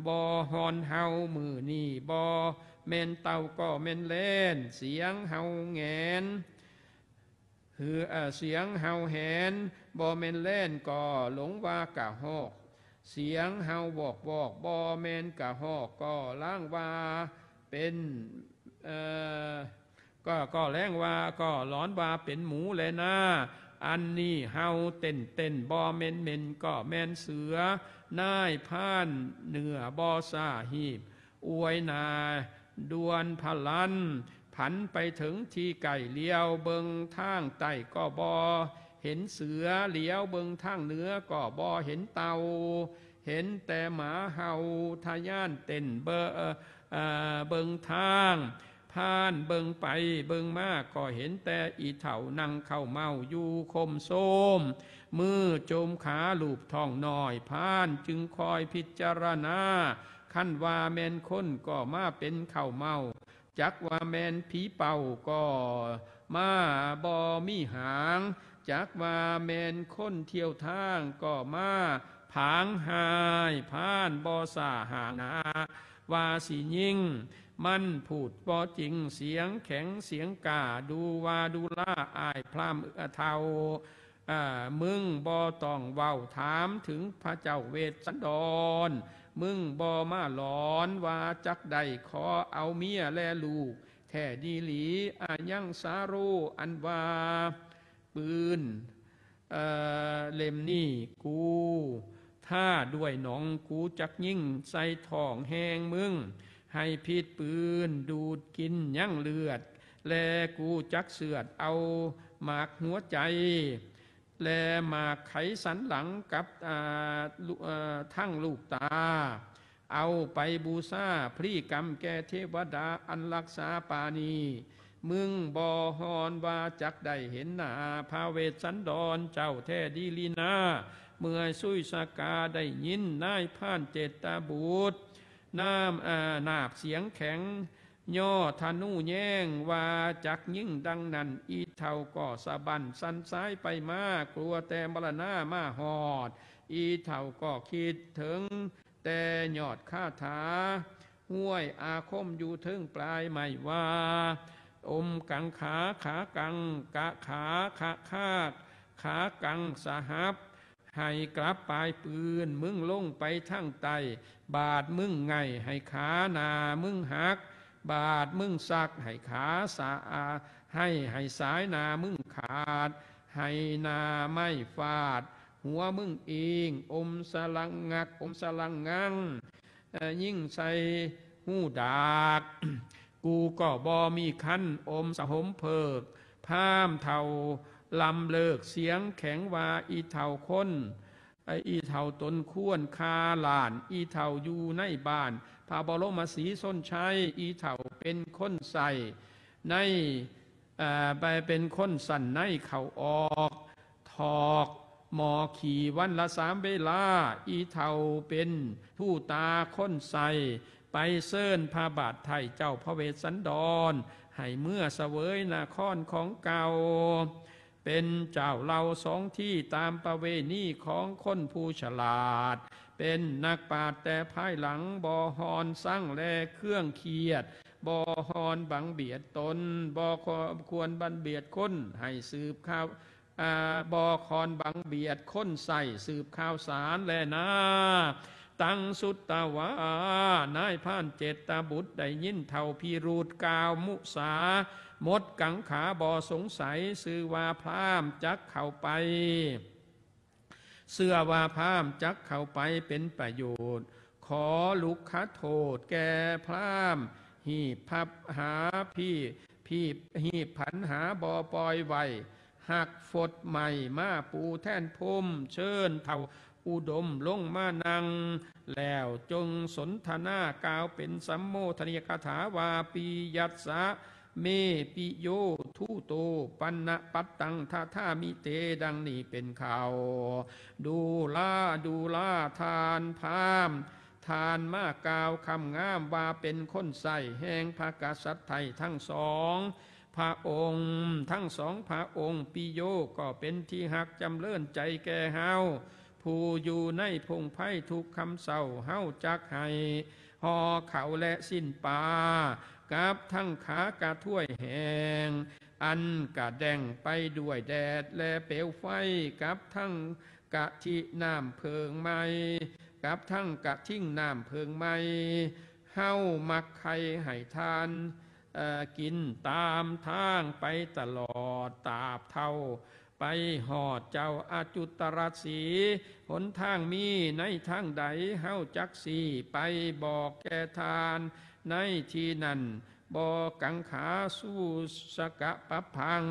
บ่ฮอนเฮามือนี้บ่ แม่นเต่าก็แม่นแล่น เสียงเห่าแหงน หือ เอ่อ เสียงเห่าแหงน บ่แม่นแล่นก็หลงว่ากะฮอก เสียงเห่าวอกวอก บ่แม่นกะฮอก ก็ลางว่าเป็น เอ่อ ก็ ก็แลงว่า ก็หลอนว่าเป็นหมูแลนา อันนี้เห่าเต้นเต้น บ่แม่นเหม็น ก็แม่นเสือ นายพรานเหนือบ่ซ่าฮีบ อวยหน้าด่วนพลัน ผันไปถึงที่ไกล เหลียวเบิ่งทางใต้ก็บ่เห็นเสือ เหลียวเบิ่งทางเหนือก็บ่เห็นเต่า เห็นแต่หมาเห่าทะยานเต้นเบอ เอ่อ เบิ่งทาง พรานเบิ่งไปเบิ่งมาก็เห็นแต่อีเฒ่านั่งเค้าเมาอยู่โคมโซม มือโจมขาลูบท้องน้อย พรานจึงคอยพิจารณา คันว่าแม่นคนก็มาเป็นเค้าเมา จักว่าแม่นผีเป่าก็มาบ่มีหาง จักว่าแม่นคนเที่ยวทางก็มาผางหาย พรานบ่ซ่าหางหนา ว่าสิยิง มันพูดบ่จริง เสียงแข็งเสียงกล้า ดูว่าดูลาอ้ายพรามเอื้อเฒ่า อ่า มึงบ่ต้องเว้าถามถึงพระเจ้าเวสสันดร มึงบ่มาหลอนว่าจักได้ขอเอาเมียและลูก แท้ดีหลี อายังสาโร อันว่าปืน เอ่อ เล่มนี้กูท้าด้วยหนอง กูจักยิงใส่ท้องแหงมึง ให้พิษปืนดูดกินยังเลือด และกูจักเสือดเอาหมากหัวใจ และหมากไขสันหลังกับ อ่า ลู- เอ่อ ทั้งลูกตา เอาไปบูชาพลีกรรมแก่เทวดาอันรักษาปานี มึงบ่ฮอนว่าจักได้เห็นหน้าพระเวสสันดรเจ้าแท้ดีลีนา เมื่อสุยสกาได้ยินนายพรานเจตบุตร น้ำ อ่า นาบเสียงแข็ง ย่อธนูแย้งว่าจักยิงดังนั้น อีเฒ่าก็สะบั้นสั่นสายไปมา กลัวแต่มรณามาฮอด อีเฒ่าก็คิดถึงแต่ยอดคาถา ห้วยอาคมอยู่เทิงปลายไม้ว่า อมกังขา ขากังกะขา ขะคาด ขากังสหับ ให้กลับปลายปืน มึงลงไปทางใต้ บาดมึงไงให้ขาหน้ามึงหัก บาดมึงสักให้ขาสะอา ให้ ให้สายหน้ามึงขาด ให้หน้าไม้ฟาด หัวมึงอิง อมสลังงัก อมสลังงัง เอ่อ ยิงใส่หูดาก กูก็บ่มีคัน อมสะหมเพิก พราหมณ์เฒ่าลำเลิก เสียงแข็งว่า อีเฒ่าคน ไอ้อีเฒ่าตนควรคาหลาน อีเฒ่าอยู่ในบ้าน พระบรมศรีชนชัย อีเฒ่าเป็นคนใส่ใน เอ่อ ไปเป็นคนสั่นในเข้าออก ถอกหมอขี่วันละสามเวลา อีเฒ่าเป็นผู้ตาคนใส่ ไปเชิญพระบาทไทยเจ้าพระเวสสันดร ให้เมื่อเสวยนครของเก่า เป็นเจ้าเล่าสองที่ตามประเวณีของคนผู้ฉลาด เป็นนักปราชญ์แต่ภายหลัง บ่ฮอนสั่งและเครื่องเครียด บ่ฮอนบังเบียดตน บ่ควรบังเบียดคนให้สืบข่าว อ่า บ่คอนบังเบียดคนใส่สืบข่าวสารแลนา ตังสุตวา นายพรานเจตบุตรได้ยินเฒ่าพิรุธกล่าวมุสา หมดกังขาบ่สงสัย ชื่อว่าพราหมณ์จักเข้าไป เชื่อว่าพราหมณ์จักเข้าไปเป็นประโยชน์ ขอลุกขโทษแก่พราหมณ์ หีบพับหาพี่ พี่ หีบผันหาบ่ปล่อยไว้ หักฟดใหม่มาปูแทนพรม เชิญเฒ่าอุดมลงมานั่ง แล้วจงสนทนากล่าวเป็นสัมโมทนียคาถาว่า ปิยัสสะเมปิโยทุโตปันนะปัตตังทะทามิเต ดังนี้เป็นข่าว ดูรา ดูรา ท่านพราหมณ์ ท่านมากล่าวคำงามว่าเป็นคนใส่แห่งพระกษัตริย์ไทยทั้งสองพระองค์ ทั้งสองพระองค์ ปิโยก็เป็นที่ฮักจำเริญใจแก่เฮา ผู้อยู่ในพงไพรทุกค่ำเช้า เฮาจักให้ห่อข้าวและสิ้นปลา กับทั้งขากะถ้วยแห้ง อันกะแด้งไปด้วยแดดและเปลวไฟ กับทั้งกะทิน้ำเผิงไหม้ กับทั้งกะทิ่งน้ำเผิงไหม้ เฮามักใค่ให้ทาน เอ่อ กินตามทางไปตลอดตราบเท่า ไปฮอดเจ้าอจุตรสีห์ หนทางมีในทางใด เฮาจักสิไปบอกแก่ทาน ในที่นั้น บ่กังขา สูสกะปะพัง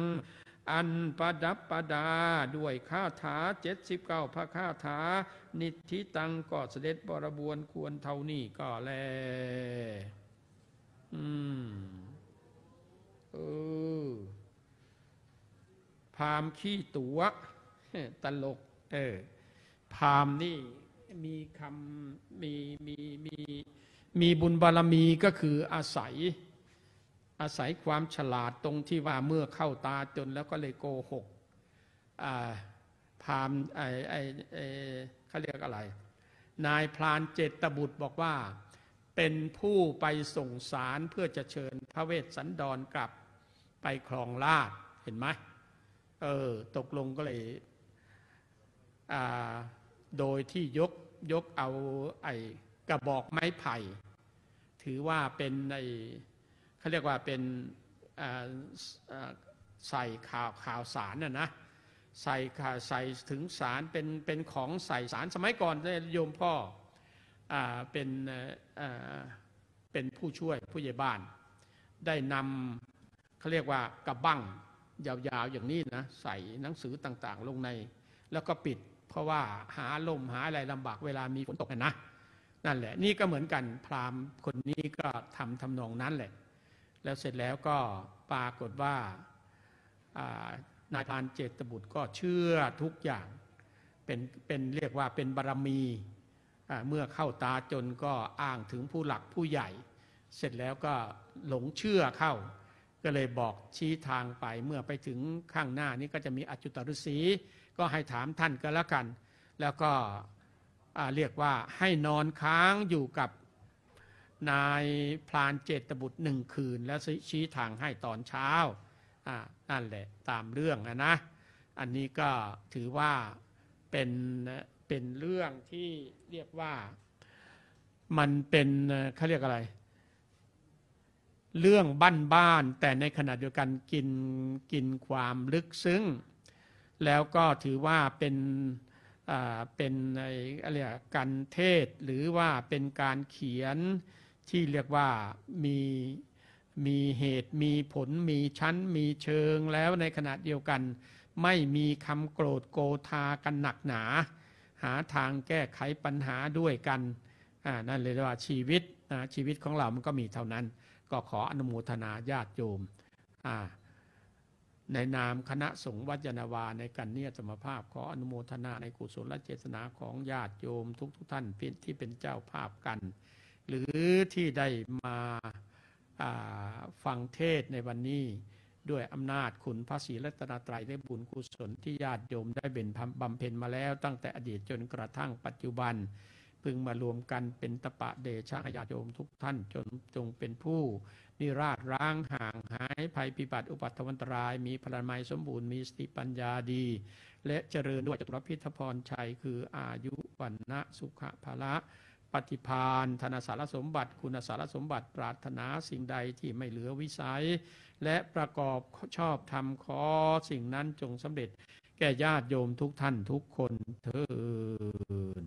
อันประดับประดาด้วยคาถาเจ็ดสิบเก้าพระคาถา นิทธิตัง ก็เสด็จบรบวรควรเท่านี้ก็แล อืม เออ พราหมณ์ขี้ตั๋ว ตลก เออ พราหมณ์นี่มีคำ มี มี มี มีบุญบารมีก็คืออาศัย อาศัยความฉลาดตรงที่ว่าเมื่อเข้าตาจนแล้วก็เลยโกหก อ่า พราหมณ์ ไอ้ ไอ้ ไอ้ เขาเรียกอะไร นายพรานเจตบุตรบอกว่า เป็นผู้ไปส่งสารเพื่อจะเชิญพระเวสสันดรกลับไปครองราชย์ เห็นไหม เออ ตกลงก็เลย อ่า โดยที่ยก ยกเอาไอ้กระบอกไม้ไผ่ ถือว่าเป็นไอ้ เขาเรียกว่าเป็น อ่า อ่า ใส่ข่าว ข่าวสารน่ะนะ ใส่ข่าว ใส่ถึงสาร เป็น เป็นของใส่สาร สมัยก่อนเนี่ยโยมพ่อ อ่า เป็น เอ่อ อ่า เป็นผู้ช่วยผู้ใหญ่บ้าน ได้นำ เขาเรียกว่ากระบั้งยาวๆอย่างนี้นะ ใส่หนังสือต่างๆลงใน แล้วก็ปิด เพราะว่าหาลมหาอะไรลำบากเวลามีฝนตกน่ะนะ นั่นแหละ นี่ก็เหมือนกัน พราหมณ์คนนี้ก็ทำทำนองนั้นแหละ แล้วเสร็จแล้วก็ปรากฏว่า อ่า นายพรานเจตบุตรก็เชื่อทุกอย่าง เป็น เป็น เรียกว่าเป็นบารมี อ่า เมื่อเข้าตาจนก็อ้างถึงผู้หลักผู้ใหญ่ เสร็จแล้วก็หลงเชื่อเข้า ก็เลยบอกชี้ทางไป เมื่อไปถึงข้างหน้านี้ก็จะมีอจุตฤๅษี ก็ให้ถามท่านก็แล้วกัน แล้วก็ อ่า เรียกว่าให้นอนค้างอยู่กับนายพรานเจตบุตรหนึ่งคืน แล้วชี้ ชี้ทางให้ตอนเช้า อ่า นั่นแหละตามเรื่องอะนะ อันนี้ก็ถือว่าเป็น เป็นเรื่องที่เรียกว่ามันเป็น เอ่อ เขาเรียกอะไร เรื่องบ้านๆ แต่ในขณะเดียวกันกิน กินความลึกซึ้ง แล้วก็ถือว่าเป็น อ่า เป็นไอ้ อะไรอะ การเทศน์ หรือว่าเป็นการเขียนที่เรียกว่ามี มีเหตุ มีผล มีชั้น มีเชิง แล้วในขณะเดียวกัน ไม่มีคำโกรธโกธากันหนักหนา หาทางแก้ไขปัญหาด้วยกัน อ่า นั่นเลยว่าชีวิต อ่า ชีวิตของเรามันก็มีเท่านั้น ก็ขออนุโมทนาญาติโยม อ่า ในนามคณะสงฆ์วัดยานนาวา ในกัณฑ์นิยตมภาพ ขออนุโมทนาในกุศลเจตนาของญาติโยมทุกๆท่านที่เป็นเจ้าภาพกัน หรือที่ได้มา อ่า ฟังเทศน์ในวันนี้ ด้วยอำนาจคุณพระศรีรัตนตรัยและบุญกุศลที่ญาติโยมได้เบญบำเพ็ญมาแล้วตั้งแต่อดีตจนกระทั่งปัจจุบัน พึงมารวมกันเป็นตปะเดชะให้ญาติโยมทุกท่าน จน จงเป็นผู้นิราศร้างห่างหายภัยพิบัติอุปัทวันตราย มีพลานามัยสมบูรณ์ มีสติปัญญาดี และเจริญด้วยจตุรพิธพรชัย คืออายุ วรรณะ สุขะ พละ ปฏิภาณ ธนสารสมบัติ คุณสารสมบัติ ปรารถนาสิ่งใดที่ไม่เหลือวิสัย และประกอบชอบธรรม ขอสิ่งนั้นจงสำเร็จแก่ญาติโยมทุกท่านทุกคนเทอญ